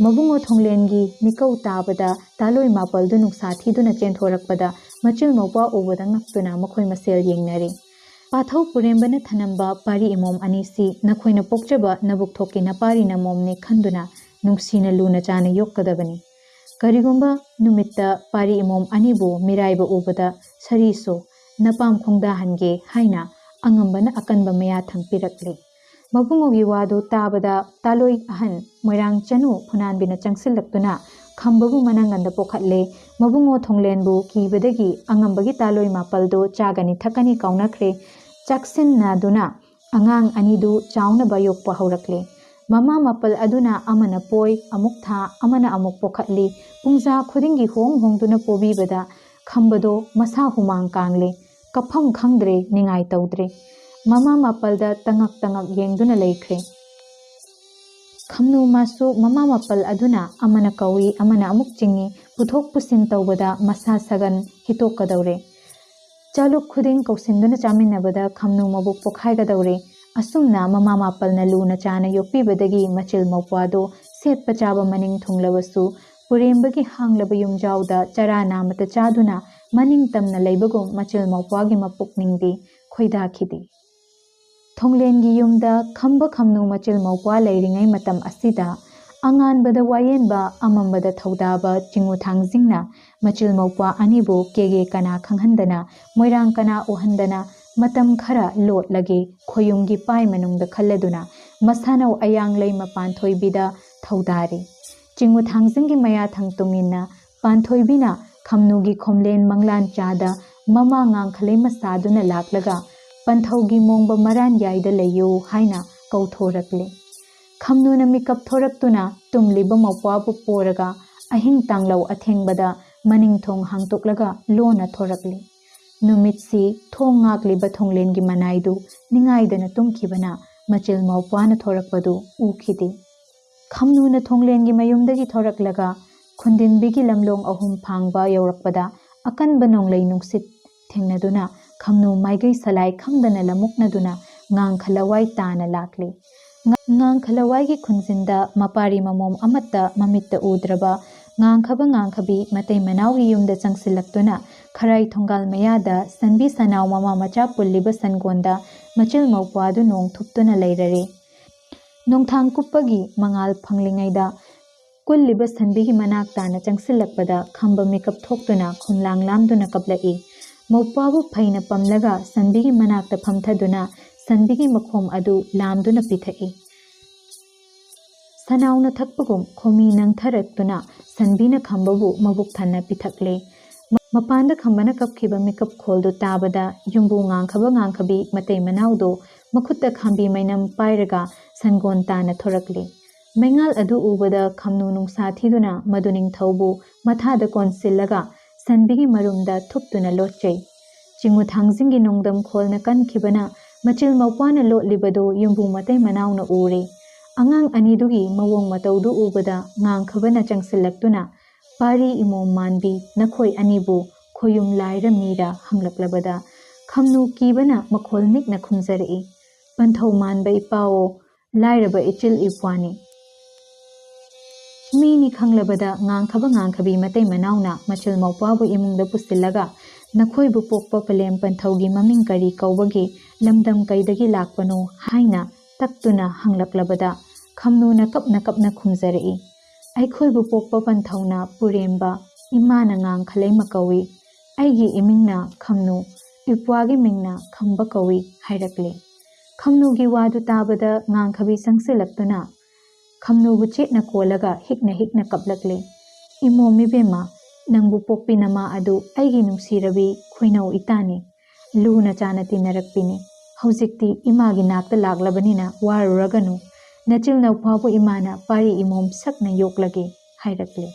ꯃꯕꯨꯡꯉꯣ ꯊꯣꯡꯂꯦꯟꯒꯤ ꯃꯤꯀꯧ ꯇꯥꯕꯗ ꯇꯥꯂꯣꯏ ꯃꯥꯄꯜꯗꯨ ꯅꯨꯡꯁꯥ ꯊꯤꯗꯨꯅ ꯆꯦꯟꯊꯣꯔꯛꯄꯗ ꯃꯆꯤꯜ ꯃꯧꯄ꯭ꯋꯥ ꯎꯕꯗ ꯉꯛꯇꯨꯅ ꯃꯈꯣꯏ ꯃꯁꯦꯜ ꯌꯦꯡꯅꯔꯦ꯫ ꯄꯥꯊꯧ ꯄꯨꯔꯦꯝꯕꯅ ꯊꯅꯝꯕ ꯄꯥꯔꯤ ꯏꯃꯣꯝ ꯑꯅꯤꯁꯤ ꯅꯈꯣꯏꯅ ꯄꯣꯛꯆꯕ ꯅꯕꯨꯛ ꯊꯣꯛꯀꯤ ꯅꯄꯥꯔꯤ ꯅꯃꯣꯝꯅꯤ ꯈꯟꯗꯨꯅ ꯅꯨꯡꯁꯤꯅ ꯂꯨꯅ ꯆꯥꯅ ꯌꯣꯛꯀꯗꯕꯅꯤ꯫ ꯀꯔꯤꯒꯨꯝꯕ ꯅꯨꯃꯤꯠꯇ ꯄꯥꯔꯤ ꯏꯃꯣꯝ ꯑꯅꯤꯕꯨ ꯃꯤꯔꯥꯏꯕ ꯎꯕꯗ ꯁꯔꯤꯁꯨ ꯅꯄꯥꯝ ꯈꯣꯡꯗꯥꯍꯟꯒꯦ ꯍꯥꯏꯅ ꯑꯉꯝꯕꯅ ꯑꯀꯟꯕ ꯃꯌꯥꯊꯪ ꯄꯤꯔꯛꯂꯦ꯫ ꯃꯕꯨꯡꯉꯣꯒꯤ ꯋꯥꯗꯨ ꯇꯥꯕꯗ ꯇꯥꯂꯣꯏ ꯑꯍꯟ ꯃꯣꯏꯔꯥꯡ ꯆꯅꯨ ꯐꯨꯅꯥꯟꯕꯤꯅ ꯆꯪꯁꯤꯜꯂꯛꯇꯨꯅ ꯈꯝꯕꯕꯨ ꯃꯅꯪꯒꯟꯗ ꯄꯣꯛꯈꯠꯂꯦ꯫ ꯃꯕꯨꯡꯉꯣ ꯊꯣꯡꯂꯦꯟꯕꯨ ꯀꯤꯕꯗꯒꯤ ꯑꯉꯝꯕꯒꯤ ꯇꯥꯂꯣꯏ ꯃꯥꯄꯜꯗꯨ ꯆꯥꯒꯅꯤ ꯊꯛꯀꯅꯤ ꯀꯥꯎꯅꯈ꯭ꯔꯦ꯫ ꯆꯥꯛꯁꯤꯟꯅꯗꯨꯅ ꯑꯉꯥꯡ ꯑꯅꯤꯗꯨ ꯆꯥꯎꯅꯕ ꯌꯣꯛꯄ ꯍꯧꯔꯛꯂꯦ꯫ ꯃꯃꯥ ꯃꯥꯄꯜ ꯑꯗꯨꯅ ꯑꯃꯅ ꯄꯣꯏ ꯑꯃꯨꯛ ꯊꯥ, ꯑꯃꯅ ꯑꯃꯨꯛ ꯄꯣꯛꯈꯠꯂꯤ꯫ ꯄꯨꯡꯖꯥ ꯈꯨꯗꯤꯡꯒꯤ ꯍꯣꯡ ꯍꯣꯡꯗꯨꯅ ꯄꯣꯕꯤꯕꯗ ꯈꯝꯕꯗꯣ ꯃꯁꯥ ꯍꯨꯃꯥꯡ ꯀꯥꯡꯂꯦ꯫ ꯀꯞꯐꯝ ꯈꯪꯗ꯭ꯔꯦ, ꯅꯤꯡꯉꯥꯏ ꯇꯧꯗ꯭ꯔꯦ꯫ ꯃꯃꯥ ꯃꯥꯄꯜꯗ ꯇꯉꯛ ꯇꯉꯛ ꯌꯦꯡꯗꯨꯅ ꯂꯩꯈ꯭ꯔꯦ꯫ ꯈꯝꯅꯨ ꯃꯥꯁꯨ ꯃꯃꯥ ꯃꯥꯄꯜ ꯑꯗꯨꯅ ꯑꯃꯅ ꯀꯧꯏ, ꯑꯃꯅ ꯑꯃꯨꯛ ꯆꯤꯡꯏ, ꯄꯨꯊꯣꯛ ꯄꯨꯁꯤꯟ ꯇꯧꯕꯗ ꯃꯁꯥ ꯁꯥꯒꯟ ꯍꯤꯇꯣꯛꯀꯗꯧꯔꯦ꯫ ꯆꯥꯂꯨꯛ ꯈꯨꯗꯤꯡ ꯀꯧꯁꯤꯟꯗꯨꯅ ꯆꯥꯃꯤꯟꯅꯕꯗ ꯈꯝꯅꯨ ꯃꯕꯨꯛ ꯄꯣꯛꯈꯥꯏꯒꯗꯧꯔꯦ꯫ ꯑꯁꯨꯝꯅ ꯃꯃꯥ ꯃꯥꯄꯜꯅ ꯂꯨꯅ ꯆꯥꯅ ꯌꯣꯛꯄꯤꯕꯗꯒꯤ ꯃꯆꯤꯜ ꯃꯧꯄ꯭ꯋꯥꯗꯣ ꯁꯦꯠꯄ ꯆꯥꯕ ꯃꯅꯤꯡ ꯊꯨꯡꯂꯕꯁꯨ ꯄꯨꯔꯦꯝꯕꯒꯤ ꯍꯥꯡꯂꯕ ꯌꯨꯝꯖꯥꯎꯗ ꯆꯔꯥ ꯅꯥꯃꯇ ꯆꯥꯗꯨꯅ ꯃꯅꯤꯡ ꯇꯝꯅ ꯂꯩꯕꯒꯨꯝ ꯃꯆꯤꯜ ꯃꯧꯄ꯭ꯋꯥꯒꯤ ꯃꯄꯨꯛꯅꯤꯡꯗꯤ ꯈꯣꯏꯗꯥꯈꯤꯗꯦ꯫ ꯊꯣꯡꯂꯦꯟꯒꯤ ꯌꯨꯝꯗ ꯈꯝꯕ ꯈꯝꯅꯨ ꯃꯆꯤꯜ ꯃꯧꯄ꯭ꯋꯥ ꯂꯩꯔꯤꯉꯩ ꯃꯇꯝ ꯑꯁꯤꯗ ꯑꯉꯥꯟꯕꯗ ꯋꯥꯌꯦꯟꯕ, ꯑꯃꯝꯕꯗ ꯊꯧꯗꯥꯕ ꯆꯤꯡꯉꯨ ꯊꯥꯡꯖꯤꯡꯅ ꯃꯆꯤꯜ ꯃꯧꯄ꯭ꯋꯥ ꯑꯅꯤꯕꯨ ꯀꯦꯒꯦ ꯀꯅꯥ ꯈꯪꯍꯟꯗꯅ, ꯃꯣꯏꯔꯥꯡ ꯀꯅꯥ ꯎꯍꯟꯗꯅ ꯃꯇꯝ ꯈꯔ ꯂꯣꯠꯂꯒꯦ ꯈꯣꯌꯨꯝꯒꯤ ꯄꯥꯏ ꯃꯅꯨꯡꯗ ꯈꯜꯂꯗꯨꯅ ꯃꯁꯥꯅꯧ ꯑꯌꯥꯡꯂꯩꯃ ꯄꯥꯟꯊꯣꯏꯕꯤꯗ ꯊꯧꯗꯥꯔꯦ꯫ ꯆꯤꯡꯉꯨ ꯊꯥꯡꯖꯤꯡꯒꯤ ꯃꯌꯥꯊꯪ ꯇꯨꯡꯏꯟꯅ ꯄꯥꯟꯊꯣꯏꯕꯤꯅ ꯈꯝꯅꯨꯒꯤ ꯈꯣꯝꯂꯦꯟ ꯃꯪꯂꯥꯟ ꯆꯥꯗ ꯃꯃꯥ ꯉꯥꯡꯈꯂꯩꯃ ꯁꯥꯗꯨꯅ ꯂꯥꯛꯂꯒ ꯄꯟꯊꯧꯒꯤ ꯃꯣꯡꯕ ꯃꯔꯥꯟ ꯌꯥꯏꯗ ꯂꯩꯌꯨ ꯍꯥꯏꯅ ꯀꯧꯊꯣꯔꯛꯂꯦ꯫ ꯈꯝꯅꯨꯅ ꯃꯤꯀꯞ ꯊꯣꯔꯛꯇꯨꯅ ꯇꯨꯝꯂꯤꯕ ꯃꯧꯄ꯭ꯋꯥꯕꯨ ꯄꯣꯔꯒ ꯑꯍꯤꯡ ꯇꯥꯡꯂꯧ ꯑꯊꯦꯡꯕꯗ ꯃꯅꯤꯡ ꯊꯣꯡ ꯍꯥꯡꯇꯣꯛꯂꯒ ꯂꯣꯟꯅ ꯊꯣꯔꯛꯂꯦ꯫ ꯅꯨꯃꯤꯠꯁꯤ ꯊꯣꯡ ꯉꯥꯛꯂꯤꯕ ꯊꯣꯡꯂꯦꯟꯒꯤ ꯃꯅꯥꯏꯗꯨ ꯅꯤꯡꯉꯥꯏꯗꯅ ꯇꯨꯝꯈꯤꯕꯅ ꯃꯆꯤꯜ ꯃꯧꯄ꯭ꯋꯥꯅ ꯊꯣꯔꯛꯄꯗꯨ ꯎꯈꯤꯗꯦ꯫ ꯈꯝꯅꯨꯅ ꯊꯣꯡꯂꯦꯟꯒꯤ ꯃꯌꯨꯝꯗꯒꯤ ꯊꯣꯔꯛꯂꯒ ꯈꯨꯟꯗꯤꯟꯕꯤꯒꯤ ꯂꯝꯂꯣꯡ ꯑꯍꯨꯝ ꯐꯥꯡꯕ ꯌꯧꯔꯛꯄꯗ ꯑꯀꯟꯕ ꯅꯣꯡꯂꯩ ꯅꯨꯡꯁꯤꯠ ꯊꯦꯡꯅꯗꯨꯅ ꯈꯝꯅꯨ ꯃꯥꯏꯒꯩ ꯁꯂꯥꯏ ꯈꯪꯗꯅ ꯂꯃꯨꯛꯅꯗꯨꯅ ꯉꯥꯡꯈ ꯂꯋꯥꯏ ꯇꯥꯅ ꯂꯥꯛꯂꯤ꯫ ꯉꯥ-, ꯉꯥꯡꯈ ꯂꯋꯥꯏꯒꯤ ꯈꯨꯟꯖꯤꯟꯗ ꯃꯄꯥꯔꯤ ꯃꯃꯣꯝ ꯑꯃꯠꯇ ꯃꯃꯤꯠꯇ ꯎꯗ꯭ꯔꯕ ꯉꯥꯡꯈꯕ ꯉꯥꯡꯈꯕꯤ ꯃꯇꯩ ꯃꯅꯥꯎꯒꯤ ꯌꯨꯝꯗ ꯆꯪꯁꯤꯜꯂꯛꯇꯨꯅ ꯈꯔꯥꯏ ꯊꯣꯡꯒꯥꯜ ꯃꯌꯥꯗ ꯁꯟꯕꯤ ꯁꯅꯥꯎ ꯃꯃꯥ ꯃꯆꯥ ꯄꯨꯜꯂꯤꯕ ꯁꯟꯒꯣꯟꯗ ꯃꯆꯤꯜ ꯃꯧꯄ꯭ꯋꯥꯗꯨ ꯅꯣꯡ ꯊꯨꯞꯇꯨꯅ ꯂꯩꯔꯔꯦ꯫ ꯅꯣꯡꯊꯥꯡ ꯀꯨꯞꯄꯒꯤ ꯃꯉꯥꯜ ꯐꯪꯂꯤꯉꯩꯗ ꯀꯨꯜꯂꯤꯕ ꯁꯟꯕꯤꯒꯤ ꯃꯅꯥꯛ ꯇꯥꯅ ꯆꯪꯁꯤꯜꯂꯛꯄꯗ ꯈꯝꯕ ꯃꯤꯀꯞ ꯊꯣꯛꯇꯨꯅ ꯈꯣꯝꯂꯥꯡ ꯂꯥꯝꯗꯨꯅ ꯀꯞꯂꯛꯏ꯫ ꯃꯧꯄ꯭ꯋꯥꯕꯨ ꯐꯩꯅ ꯄꯝꯂꯒ ꯁꯟꯕꯤꯒꯤ ꯃꯅꯥꯛꯇ ꯐꯝꯊꯗꯨꯅ ꯁꯟꯕꯤꯒꯤ ꯃꯈꯣꯝ ꯑꯗꯨ ꯂꯥꯝꯗꯨꯅ ꯄꯤꯊꯛꯏ꯫ ꯁꯅꯥꯎꯅ ꯊꯛꯄꯒꯨꯝ ꯈꯣꯃꯤ ꯅꯪꯊꯔꯛꯇꯨꯅ ꯁꯟꯕꯤꯅ ꯈꯝꯕꯕꯨ ꯃꯕꯨꯛ ꯊꯟꯅ ꯄꯤꯊꯛꯂꯦ꯫ ꯃ-, ꯃꯄꯥꯟꯗ ꯈꯝꯕꯅ ꯀꯞꯈꯤꯕ ꯃꯤꯀꯞ ꯈꯣꯜꯗꯨ ꯇꯥꯕꯗ ꯌꯨꯝꯕꯨ ꯉꯥꯡꯈꯕ ꯉꯥꯡꯈꯕꯤ ꯃꯇꯩ ꯃꯅꯥꯎꯗꯣ ꯃꯈꯨꯠꯇ ꯈꯥꯝꯕꯤ ꯃꯩꯅꯝ ꯄꯥꯏꯔꯒ ꯁꯟꯒꯣꯟ ꯇꯥꯅ ꯊꯣꯔꯛꯂꯦ꯫ ꯃꯩꯉꯥꯜ ꯑꯗꯨ ꯎꯕꯗ ꯈꯝꯅꯨ ꯅꯨꯡꯁꯥ ꯊꯤꯗꯨꯅ ꯃꯗꯨ ꯅꯤꯡꯊꯧꯕꯨ ꯃꯊꯥꯗ ꯀꯣꯟꯁꯤꯜꯂꯒ ꯁꯟꯕꯤꯒꯤ ꯃꯔꯨꯝꯗ ꯊꯨꯞꯇꯨꯅ ꯂꯣꯠꯆꯩ꯫ ꯆꯤꯡꯉꯨ ꯊꯥꯡꯖꯤꯡꯒꯤ ꯅꯣꯡꯗꯝ ꯈꯣꯜꯅ ꯀꯟꯈꯤꯕꯅ ꯃꯆꯤꯜ ꯃꯧꯄ꯭ꯋꯥꯅ ꯂꯣꯠꯂꯤꯕꯗꯨ ꯌꯨꯝꯕꯨ ꯃꯇꯩ ꯃꯅꯥꯎꯅ ꯎꯔꯦ꯫ ꯑꯉꯥꯡ ꯑꯅꯤꯗꯨꯒꯤ ꯃꯑꯣꯡ ꯃꯇꯧꯗꯨ ꯎꯕꯗ ꯉꯥꯡꯈꯕꯅ ꯆꯪꯁꯤꯜꯂꯛꯇꯨꯅ, "ꯄꯥꯔꯤ ꯏꯃꯣꯝ ꯃꯥꯟꯕꯤ, ꯅꯈꯣꯏ ꯑꯅꯤꯕꯨ ꯈꯣꯌꯨꯝ ꯂꯥꯏꯔ ꯃꯤꯔ?" ꯍꯪꯂꯛꯂꯕꯗ ꯈꯝꯅꯨ ꯀꯤꯕꯅ ꯃꯈꯣꯜ ꯅꯤꯛꯅ ꯈꯨꯝꯖꯔꯛꯏ, "ꯄꯟꯊꯧ ꯃꯥꯟꯕ ꯏꯄꯥꯑꯣ, ꯂꯥꯏꯔꯕ ꯏꯆꯤꯜ ꯏꯄ꯭ꯋꯥꯅꯤ꯫" ꯃꯤꯅꯤ ꯈꯪꯂꯕꯗ ꯉꯥꯡꯈꯕ ꯉꯥꯡꯈꯕꯤ ꯃꯇꯩ ꯃꯅꯥꯎꯅ ꯃꯆꯤꯜ ꯃꯧꯄ꯭ꯋꯥꯕꯨ ꯏꯃꯨꯡꯗ ꯄꯨꯁꯤꯜꯂꯒ, "ꯅꯈꯣꯏꯕꯨ ꯄꯣꯛꯄ ꯄꯂꯦꯝ ꯄꯟꯊꯧꯒꯤ ꯃꯃꯤꯡ ꯀꯔꯤ ꯀꯧꯕꯒꯦ? ꯂꯝꯗꯝ ꯀꯩꯗꯒꯤ ꯂꯥꯛꯄꯅꯣ?" ꯍꯥꯏꯅ ꯇꯛꯇꯨꯅ ꯍꯪꯂꯛꯂꯕꯗ ꯈꯝꯅꯨꯅ ꯀꯞꯅ ꯀꯞꯅ ꯈꯨꯝꯖꯔꯛꯏ, "ꯑꯩꯈꯣꯏꯕꯨ ꯄꯣꯛꯄ ꯄꯟꯊꯧꯅ ꯄꯨꯔꯦꯝꯕ, ꯏꯃꯥꯅ ꯉꯥꯡꯈꯂꯩꯃ ꯀꯧꯏ꯫ ꯑꯩꯒꯤ ꯏꯃꯤꯡꯅ ꯈꯝꯅꯨ, ꯏꯄ꯭ꯋꯥꯒꯤ ꯃꯤꯡꯅ ꯈꯝꯕ ꯀꯧꯏ" ꯍꯥꯏꯔꯛꯂꯦ꯫ ꯈꯝꯅꯨꯒꯤ ꯋꯥꯗꯨ ꯇꯥꯕꯗ ꯉꯥꯡꯈꯕꯤ ꯆꯪꯁꯤꯜꯂꯛꯇꯨꯅ ꯈꯝꯅꯨꯕꯨ ꯆꯦꯠꯅ ꯀꯣꯜꯂꯒ ꯍꯤꯛꯅ ꯍꯤꯛꯅ ꯀꯞꯂꯛꯂꯦ꯫ "ꯏꯃꯣꯝ ꯏꯕꯦꯝꯃ, ꯅꯪꯕꯨ ꯄꯣꯛꯄꯤ ꯅꯃꯥ ꯑꯗꯨ ꯑꯩꯒꯤ ꯅꯨꯡꯁꯤꯔꯕꯤ ꯈꯣꯏꯅꯧ ꯏꯇꯥꯅꯤ꯫ ꯂꯨꯅ ꯆꯥꯅ ꯇꯤꯟꯅꯔꯛꯄꯤꯅꯤ꯫ ꯍꯧꯖꯤꯛꯇꯤ ꯏꯃꯥꯒꯤ ꯅꯥꯛꯇ ꯂꯥꯛꯂꯕꯅꯤꯅ ꯋꯥꯔꯨꯔꯒꯅꯨ꯫ ꯅꯆꯤꯜ ꯅꯧꯄ꯭ꯋꯥꯕꯨ ꯏꯃꯥꯅ ꯄꯥꯔꯤ ꯏꯃꯣꯝ ꯁꯛꯅ ꯌꯣꯛꯂꯒꯦ" ꯍꯥꯏꯔꯛꯂꯦ꯫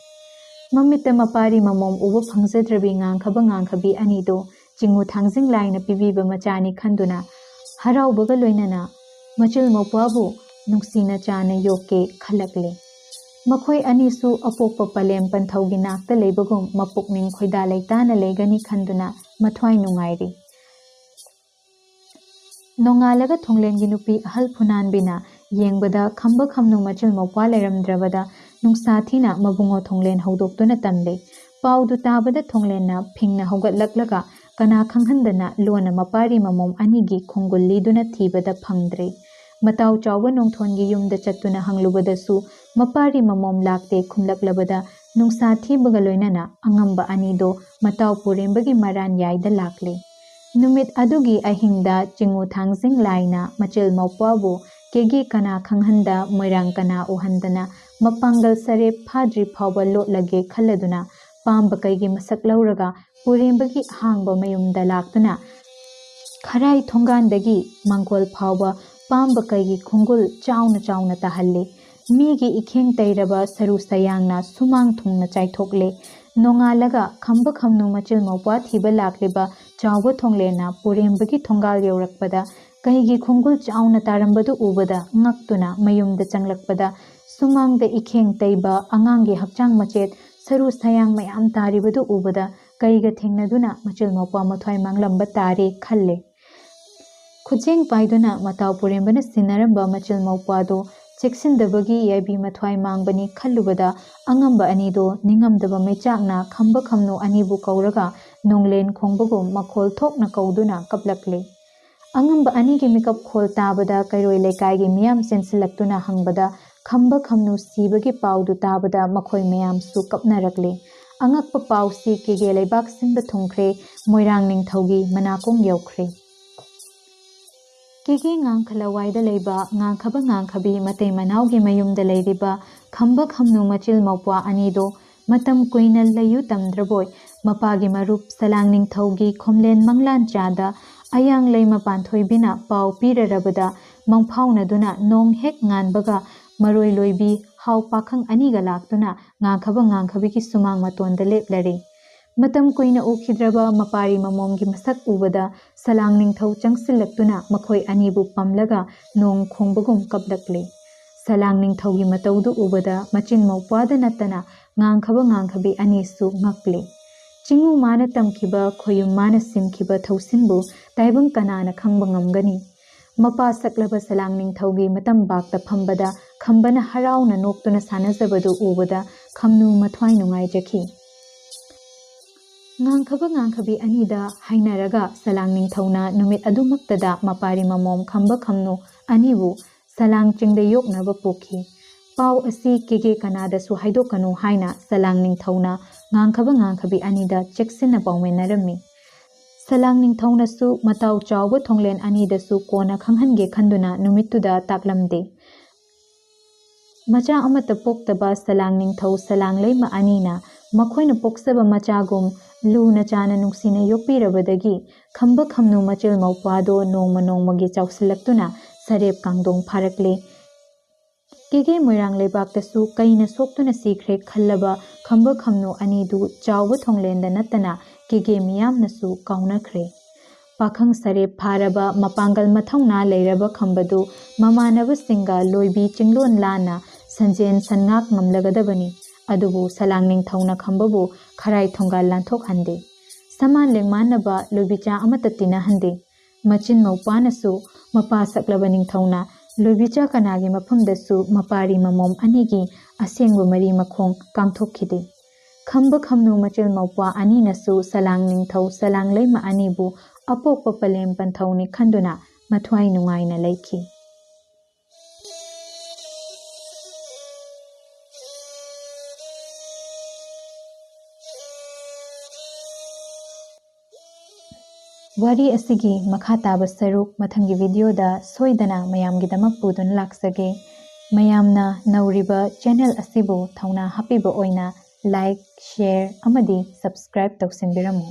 ꯃꯃꯤꯠꯇ ꯃꯄꯥꯔꯤ ꯃꯃꯣꯝ ꯎꯕ ꯐꯪꯖꯗ꯭ꯔꯕꯤ ꯉꯥꯡꯈꯕ ꯉꯥꯡꯈꯕꯤ ꯑꯅꯤꯗꯣ ꯆꯤꯡꯉꯨ ꯊꯥꯡꯖꯤꯡ ꯂꯥꯏꯅ ꯄꯤꯕꯤꯕ ꯃꯆꯥꯅꯤ ꯈꯟꯗꯨꯅ ꯍꯔꯥꯎꯕꯒ ꯂꯣꯏꯅꯅ ꯃꯆꯤꯜ ꯃꯧꯄ꯭ꯋꯥꯕꯨ ꯅꯨꯡꯁꯤꯅ ꯆꯥꯅ ꯌꯣꯛꯀꯦ ꯈꯜꯂꯛꯂꯦ꯫ ꯃꯈꯣꯏ ꯑꯅꯤꯁꯨ ꯑꯄꯣꯛꯄ ꯄꯂꯦꯝ ꯄꯟꯊꯧꯒꯤ ꯅꯥꯛꯇ ꯂꯩꯕꯒꯨꯝ ꯃꯄꯨꯛꯅꯤꯡ ꯈꯣꯏꯗꯥ ꯂꯩꯇꯥꯅ ꯂꯩꯒꯅꯤ ꯈꯟꯗꯨꯅ ꯃꯊ꯭ꯋꯥꯏ ꯅꯨꯡꯉꯥꯏꯔꯤ꯫ ꯅꯣꯡꯉꯥꯜꯂꯒ ꯊꯣꯡꯂꯦꯟꯒꯤ ꯅꯨꯄꯤ ꯑꯍꯜ ꯐꯨꯅꯥꯟꯕꯤꯅ ꯌꯦꯡꯕꯗ ꯈꯝꯕ ꯈꯝꯅꯨ ꯃꯆꯤꯜ ꯃꯧꯄ꯭ꯋꯥ ꯂꯩꯔꯝꯗ꯭ꯔꯕꯗ ꯅꯨꯡꯁꯥ ꯊꯤꯅ ꯃꯕꯨꯡꯉꯣ ꯊꯣꯡꯂꯦꯟ ꯍꯧꯗꯣꯛꯇꯨꯅ ꯇꯝꯂꯦ꯫ ꯄꯥꯎꯗꯨ ꯇꯥꯕꯗ ꯊꯣꯡꯂꯦꯟꯅ ꯐꯤꯡꯅ ꯍꯧꯒꯠꯂꯛꯂꯒ ꯀꯅꯥ ꯈꯪꯍꯟꯗꯅ ꯂꯣꯟꯅ ꯃꯄꯥꯔꯤ ꯃꯃꯣꯝ ꯑꯅꯤꯒꯤ ꯈꯣꯡꯒꯨꯜ ꯂꯤꯗꯨꯅ ꯊꯤꯕꯗ ꯐꯪꯗ꯭ꯔꯦ꯫ ꯃꯇꯥꯎ ꯆꯥꯎꯕ ꯅꯣꯡꯊꯣꯟꯒꯤ ꯌꯨꯝꯗ ꯆꯠꯇꯨꯅ ꯍꯪꯂꯨꯕꯗꯁꯨ ꯃꯄꯥꯔꯤ ꯃꯃꯣꯝ ꯂꯥꯛꯇꯦ ꯈꯨꯝꯂꯛꯂꯕꯗ ꯅꯨꯡꯁꯥ ꯊꯤꯕꯒ ꯂꯣꯏꯅꯅ ꯑꯉꯝꯕ ꯑꯅꯤꯗꯣ ꯃꯇꯥꯎ ꯄꯨꯔꯦꯝꯕꯒꯤ ꯃꯔꯥꯟ ꯌꯥꯏꯗ ꯂꯥꯛꯂꯦ꯫ ꯅꯨꯃꯤꯠ ꯑꯗꯨꯒꯤ ꯑꯍꯤꯡꯗ ꯆꯤꯡꯉꯨ ꯊꯥꯡꯖꯤꯡ ꯂꯥꯏꯅ ꯃꯆꯤꯜ ꯃꯧꯄ꯭ꯋꯥꯕꯨ ꯀꯦꯒꯦ ꯀꯅꯥ ꯈꯪꯍꯟꯗ, ꯃꯣꯏꯔꯥꯡ ꯀꯅꯥ ꯎꯍꯟꯗꯅ, ꯃꯄꯥꯡꯒꯜ ꯁꯔꯦꯞ ꯐꯥꯗ꯭ꯔꯤ ꯐꯥꯎꯕ ꯂꯣꯠꯂꯒꯦ ꯈꯜꯂꯗꯨꯅ, ꯄꯥꯝꯕ ꯀꯩꯒꯤ ꯃꯁꯛ ꯂꯧꯔꯒ ꯄꯨꯔꯦꯝꯕꯒꯤ ꯑꯍꯥꯡꯕ ꯃꯌꯨꯝꯗ ꯂꯥꯛꯇꯨꯅ, ꯈꯔꯥꯏ ꯊꯣꯡꯒꯥꯟꯗꯒꯤ ꯃꯥꯡꯒꯣꯜ ꯐꯥꯎꯕ ꯄꯥꯝꯕ ꯀꯩꯒꯤ ꯈꯣꯡꯒꯨꯜ ꯆꯥꯎꯅ ꯆꯥꯎꯅ ꯇꯥꯍꯜꯂꯤ꯫ ꯃꯤꯒꯤ ꯏꯈꯦꯡ ꯇꯩꯔꯕ ꯁꯔꯨ ꯁꯌꯥꯡꯅ ꯁꯨꯃꯥꯡ ꯊꯨꯡꯅ ꯆꯥꯏꯊꯣꯛꯂꯦ꯫ ꯅꯣꯡꯉꯥꯜꯂꯒ ꯈꯝꯕ ꯈꯝꯅꯨ ꯃꯆꯤꯜ ꯃꯧꯄ꯭ꯋꯥ ꯊꯤꯕ ꯂꯥꯛꯂꯤꯕ ꯆꯥꯎꯕ ꯊꯣꯡꯂꯦꯟꯅ ꯄꯨꯔꯦꯝꯕꯒꯤ ꯊꯣꯡꯒꯥꯜ ꯌꯧꯔꯛꯄꯗ, ꯀꯩꯒꯤ ꯈꯣꯡꯒꯨꯜ ꯆꯥꯎꯅ ꯇꯥꯔꯝꯕꯗꯨ ꯎꯕꯗ ꯉꯛꯇꯨꯅ ꯃꯌꯨꯝꯗ ꯆꯪꯂꯛꯄꯗ, ꯁꯨꯃꯥꯡꯗ ꯏꯈꯦꯡ ꯇꯩꯕ ꯑꯉꯥꯡꯒꯤ ꯍꯛꯆꯥꯡ ꯃꯆꯦꯠ ꯁꯔꯨ ꯁꯌꯥꯡ ꯃꯌꯥꯝ ꯇꯥꯔꯤꯕꯗꯨ ꯎꯕꯗ, ꯀꯩꯒ ꯊꯦꯡꯅꯗꯨꯅ ꯃꯆꯤꯜ ꯃꯧꯄ꯭ꯋꯥ ꯃꯊ꯭ꯋꯥꯏ ꯃꯥꯡꯂꯝꯕ ꯇꯥꯔꯦ ꯈꯜꯂꯦ꯫ ꯈꯨꯖꯦꯡ ꯄꯥꯏꯗꯨꯅ ꯃꯇꯥꯎ ꯄꯨꯔꯦꯝꯕꯅ ꯁꯤꯟꯅꯔꯝꯕ ꯃꯆꯤꯜ ꯃꯧꯄ꯭ꯋꯥꯗꯣ ꯆꯦꯛꯁꯤꯟꯗꯕꯒꯤ ꯌꯥꯏꯕꯤ ꯃꯊ꯭ꯋꯥꯏ ꯃꯥꯡꯕꯅꯤ ꯈꯜꯂꯨꯕꯗ, ꯑꯉꯝꯕ ꯑꯅꯤꯗꯣ ꯅꯤꯡꯉꯝꯗꯕ ꯃꯩꯆꯥꯛꯅ ꯈꯝꯕ ꯈꯝꯅꯨ ꯑꯅꯤꯕꯨ ꯀꯧꯔꯒ ꯅꯣꯡꯂꯦꯟ ꯈꯣꯡꯕꯒꯨꯝ ꯃꯈꯣꯜ ꯊꯣꯛꯅ ꯀꯧꯗꯨꯅ ꯀꯞꯂꯛꯂꯦ꯫ ꯑꯉꯝꯕ ꯑꯅꯤꯒꯤ ꯃꯤꯀꯞ ꯈꯣꯜ ꯇꯥꯕꯗ ꯀꯩꯔꯣꯏ ꯂꯩꯀꯥꯏꯒꯤ ꯃꯤꯌꯥꯝ ꯆꯦꯟꯁꯤꯜꯂꯛꯇꯨꯅ ꯍꯪꯕꯗ, ꯈꯝꯕ ꯈꯝꯅꯨ ꯁꯤꯕꯒꯤ ꯄꯥꯎꯗꯨ ꯇꯥꯕꯗ ꯃꯈꯣꯏ ꯃꯌꯥꯝꯁꯨ ꯀꯞꯅꯔꯛꯂꯦ꯫ ꯑꯉꯛꯄ ꯄꯥꯎꯁꯤ ꯀꯦꯒꯦ ꯂꯩꯕꯥꯛ ꯁꯤꯟꯕ ꯊꯨꯡꯈ꯭ꯔꯦ, ꯃꯣꯏꯔꯥꯡ ꯅꯤꯡꯊꯧꯒꯤ ꯃꯅꯥꯀꯣꯡ ꯌꯧꯈ꯭ꯔꯦ꯫ ꯀꯦꯒꯦ ꯉꯥꯡꯈ ꯂꯋꯥꯏꯗ ꯂꯩꯕ ꯉꯥꯡꯈꯕ ꯉꯥꯡꯈꯕꯤ ꯃꯇꯩ ꯃꯅꯥꯎꯒꯤ ꯃꯌꯨꯝꯗ ꯂꯩꯔꯤꯕ ꯈꯝꯕ ꯈꯝꯅꯨ ꯃꯆꯤꯜ ꯃꯧꯄ꯭ꯋꯥ ꯑꯅꯤꯗꯣ ꯃꯇꯝ ꯀꯨꯏꯅ ꯂꯩꯌꯨ ꯇꯝꯗ꯭ꯔꯕꯣꯏ, ꯃꯄꯥꯒꯤ ꯃꯔꯨꯞ ꯁꯂꯥꯡ ꯅꯤꯡꯊꯧꯒꯤ ꯈꯣꯝꯂꯦꯟ ꯃꯪꯂꯥꯟ ꯆꯥꯗ ꯑꯌꯥꯡꯂꯩꯃ ꯄꯥꯟꯊꯣꯏꯕꯤꯅ ꯄꯥꯎ ꯄꯤꯔꯔꯕꯗ, ꯃꯪꯐꯥꯎꯅꯗꯨꯅ ꯅꯣꯡ ꯍꯦꯛ ꯉꯥꯟꯕꯒ ꯃꯔꯣꯏ ꯂꯣꯏꯕꯤ ꯍꯥꯎ ꯄꯥꯈꯪ ꯑꯅꯤꯒ ꯂꯥꯛꯇꯨꯅ ꯉꯥꯡꯈꯕ ꯉꯥꯡꯈꯕꯤꯒꯤ ꯁꯨꯃꯥꯡ ꯃꯇꯣꯟꯗ ꯂꯦꯞꯂꯔꯦ꯫ ꯃꯇꯝ ꯀꯨꯏꯅ ꯎꯈꯤꯗ꯭ꯔꯕ ꯃꯄꯥꯔꯤ ꯃꯃꯣꯝꯒꯤ ꯃꯁꯛ ꯎꯕꯗ ꯁꯂꯥꯡ ꯅꯤꯡꯊꯧ ꯆꯪꯁꯤꯜꯂꯛꯇꯨꯅ ꯃꯈꯣꯏ ꯑꯅꯤꯕꯨ ꯄꯝꯂꯒ ꯅꯣꯡ ꯈꯣꯡꯕꯒꯨꯝ ꯀꯞꯂꯛꯂꯦ꯫ ꯁꯂꯥꯡ ꯅꯤꯡꯊꯧꯒꯤ ꯃꯇꯧꯗꯨ ꯎꯕꯗ ꯃꯆꯤꯟ ꯃꯧꯄ꯭ꯋꯥꯗ ꯅꯠꯇꯅ ꯉꯥꯡꯈꯕ ꯉꯥꯡꯈꯕꯤ ꯑꯅꯤꯁꯨ ꯉꯛꯂꯦ꯫ ꯆꯤꯡꯉꯨ ꯃꯥꯅ ꯇꯝꯈꯤꯕ, ꯈꯣꯌꯨꯝ ꯃꯥꯅ ꯁꯤꯟꯈꯤꯕ ꯊꯧꯁꯤꯟꯕꯨ ꯇꯥꯏꯕꯪ ꯀꯅꯥꯅ ꯈꯪꯕ ꯉꯝꯒꯅꯤ? ꯃꯄꯥ ꯁꯛꯂꯕ ꯁꯂꯥꯡ ꯅꯤꯡꯊꯧꯒꯤ ꯃꯇꯝꯕꯥꯛꯇ ꯐꯝꯕꯗ ꯈꯝꯕꯅ ꯍꯔꯥꯎꯅ ꯅꯣꯛꯇꯨꯅ ꯁꯥꯟꯅꯖꯕꯗꯨ ꯎꯕꯗ ꯈꯝꯅꯨ ꯃꯊ꯭ꯋꯥꯏ ꯅꯨꯡꯉꯥꯏꯖꯈꯤ꯫ ꯉꯥꯡꯈꯕ ꯉꯥꯡꯈꯕꯤ ꯑꯅꯤꯗ ꯍꯥꯏꯅꯔꯒ ꯁꯂꯥꯡ ꯅꯤꯡꯊꯧꯅ ꯅꯨꯃꯤꯠ ꯑꯗꯨꯃꯛꯇꯗ ꯃꯄꯥꯔꯤ ꯃꯃꯣꯝ ꯈꯝꯕ ꯈꯝꯅꯨ ꯑꯅꯤꯕꯨ ꯁꯂꯥꯡ ꯆꯤꯡꯗ ꯌꯣꯛꯅꯕ ꯄꯨꯈꯤ꯫ ꯄꯥꯎ ꯑꯁꯤ ꯀꯦꯒꯦ ꯀꯅꯥꯗꯁꯨ ꯍꯥꯏꯗꯣꯛꯀꯅꯨ ꯍꯥꯏꯅ ꯁꯂꯥꯡ ꯅꯤꯡꯊꯧꯅ ꯉꯥꯡꯈꯕ ꯉꯥꯡꯈꯕꯤ ꯑꯅꯤꯗ ꯆꯦꯛꯁꯤꯟꯅ ꯄꯥꯎꯃꯤꯟꯅꯔꯝꯃꯤ꯫ ꯁꯂꯥꯡ ꯅꯤꯡꯊꯧꯅꯁꯨ ꯃꯇꯥꯎ ꯆꯥꯎꯕ ꯊꯣꯡꯂꯦꯟ ꯑꯅꯤꯗꯁꯨ ꯀꯣꯟꯅ ꯈꯪꯍꯟꯒꯦ ꯈꯟꯗꯨꯅ ꯅꯨꯃꯤꯠꯇꯨꯗ ꯇꯥꯛꯂꯝꯗꯦ꯫ ꯃꯆꯥ ꯑꯃꯠꯇ ꯄꯣꯛꯇꯕ ꯁꯂꯥꯡ ꯅꯤꯡꯊꯧ ꯁꯂꯥꯡ ꯂꯩꯃ ꯑꯅꯤꯅ ꯃꯈꯣꯏꯅ ꯄꯣꯛꯆꯕ ꯃꯆꯥꯒꯨꯝ ꯂꯨꯅ ꯆꯥꯅ ꯅꯨꯡꯁꯤꯅ ꯌꯣꯛꯄꯤꯔꯕꯗꯒꯤ ꯈꯝꯕ ꯈꯝꯅꯨ ꯃꯆꯤꯜ ꯃꯧꯄ꯭ꯋꯥꯗꯣ ꯅꯣꯡꯃ ꯅꯣꯡꯃꯒꯤ ꯆꯥꯎꯁꯤꯜꯂꯛꯇꯨꯅ ꯁꯔꯦꯞ ꯀꯥꯡꯗꯣꯡ ꯐꯥꯔꯛꯂꯦ꯫ ꯀꯦꯒꯦ ꯃꯣꯏꯔꯥꯡ ꯂꯩꯕꯥꯛꯇꯁꯨ ꯀꯩꯅ ꯁꯣꯛꯇꯨꯅ ꯁꯤꯈ꯭ꯔꯦ ꯈꯜꯂꯕ ꯈꯝꯕ ꯈꯝꯅꯨ ꯑꯅꯤꯗꯨ ꯆꯥꯎꯕ ꯊꯣꯡꯂꯦꯟꯗ ꯅꯠꯇꯅ ꯀꯦꯒꯦ ꯃꯤꯌꯥꯝꯅꯁꯨ ꯀꯥꯎꯅꯈ꯭ꯔꯦ꯫ ꯄꯥꯈꯪ ꯁꯔꯦꯞ ꯐꯥꯔꯕ ꯃꯄꯥꯡꯒꯜ ꯃꯊꯧꯅꯥ ꯂꯩꯔꯕ ꯈꯝꯕꯗꯨ ꯃꯃꯥꯟꯅꯕꯁꯤꯡꯒ ꯂꯣꯏꯕꯤ ꯆꯤꯡꯂꯣꯟ ꯂꯥꯟꯅ ꯁꯟꯖꯦꯟ ꯁꯟꯉꯥꯛ ꯉꯝꯂꯒꯗꯕꯅꯤ꯫ ꯑꯗꯨꯕꯨ ꯁꯂꯥꯡ ꯅꯤꯡꯊꯧꯅ ꯈꯝꯕꯕꯨ ꯈꯔꯥꯏ ꯊꯣꯡꯒꯥꯜ ꯂꯥꯟꯊꯣꯛꯍꯟꯗꯦ꯫ ꯁꯃꯥꯟ ꯂꯦꯡꯃꯥꯟꯅꯕ ꯂꯣꯏꯕꯤꯆꯥ ꯑꯃꯠꯇ ꯇꯤꯟꯅꯍꯟꯗꯦ꯫ ꯃꯆꯤꯟ ꯃꯧꯄ꯭ꯋꯥꯅꯁꯨ ꯃꯄꯥ ꯁꯛꯂꯕ ꯅꯤꯡꯊꯧꯅ ꯂꯣꯏꯕꯤꯆꯥ ꯀꯅꯥꯒꯤ ꯃꯐꯝꯗꯁꯨ ꯃꯄꯥꯔꯤ ꯃꯃꯣꯝ ꯑꯅꯤꯒꯤ ꯑꯁꯦꯡꯕ ꯃꯔꯤ ꯃꯈꯣꯡ ꯀꯥꯡꯊꯣꯛꯈꯤꯗꯦ꯫ ꯈꯝꯕ ꯈꯝꯅꯨ ꯃꯆꯤꯜ ꯃꯧꯄ꯭ꯋꯥ ꯑꯅꯤꯅꯁꯨ ꯁꯂꯥꯡ ꯅꯤꯡꯊꯧ ꯁꯂꯥꯡ ꯂꯩꯃ ꯑꯅꯤꯕꯨ ꯑꯄꯣꯛꯄ ꯄꯂꯦꯝ ꯄꯟꯊꯧꯅꯤ ꯈꯟꯗꯨꯅ ꯃꯊ꯭ꯋꯥꯏ ꯅꯨꯡꯉꯥꯏꯅ ꯂꯩꯈꯤ꯫ ꯋꯥꯔꯤ ꯑꯁꯤꯒꯤ ꯃꯈꯥ ꯇꯥꯕ ꯁꯔꯨꯛ ꯃꯊꯪꯒꯤ ꯚꯤꯗꯤꯑꯣꯗ ꯁꯣꯏꯗꯅ ꯃꯌꯥꯝꯒꯤꯗꯃꯛ ꯄꯨꯗꯨꯅ ꯂꯥꯛꯆꯒꯦ꯫ ꯃꯌꯥꯝꯅ ꯅꯧꯔꯤꯕ ꯆꯦꯅꯦꯜ ꯑꯁꯤꯕꯨ ꯊꯧꯅꯥ ꯍꯥꯞꯄꯤꯕ ꯑꯣꯏꯅ ꯂꯥꯏꯛ, ꯁꯦꯌꯔ ꯑꯃꯗꯤ ꯁꯕꯁꯀ꯭ꯔꯥꯏꯕ ꯇꯧꯁꯤꯟꯕꯤꯔꯝꯃꯨ꯫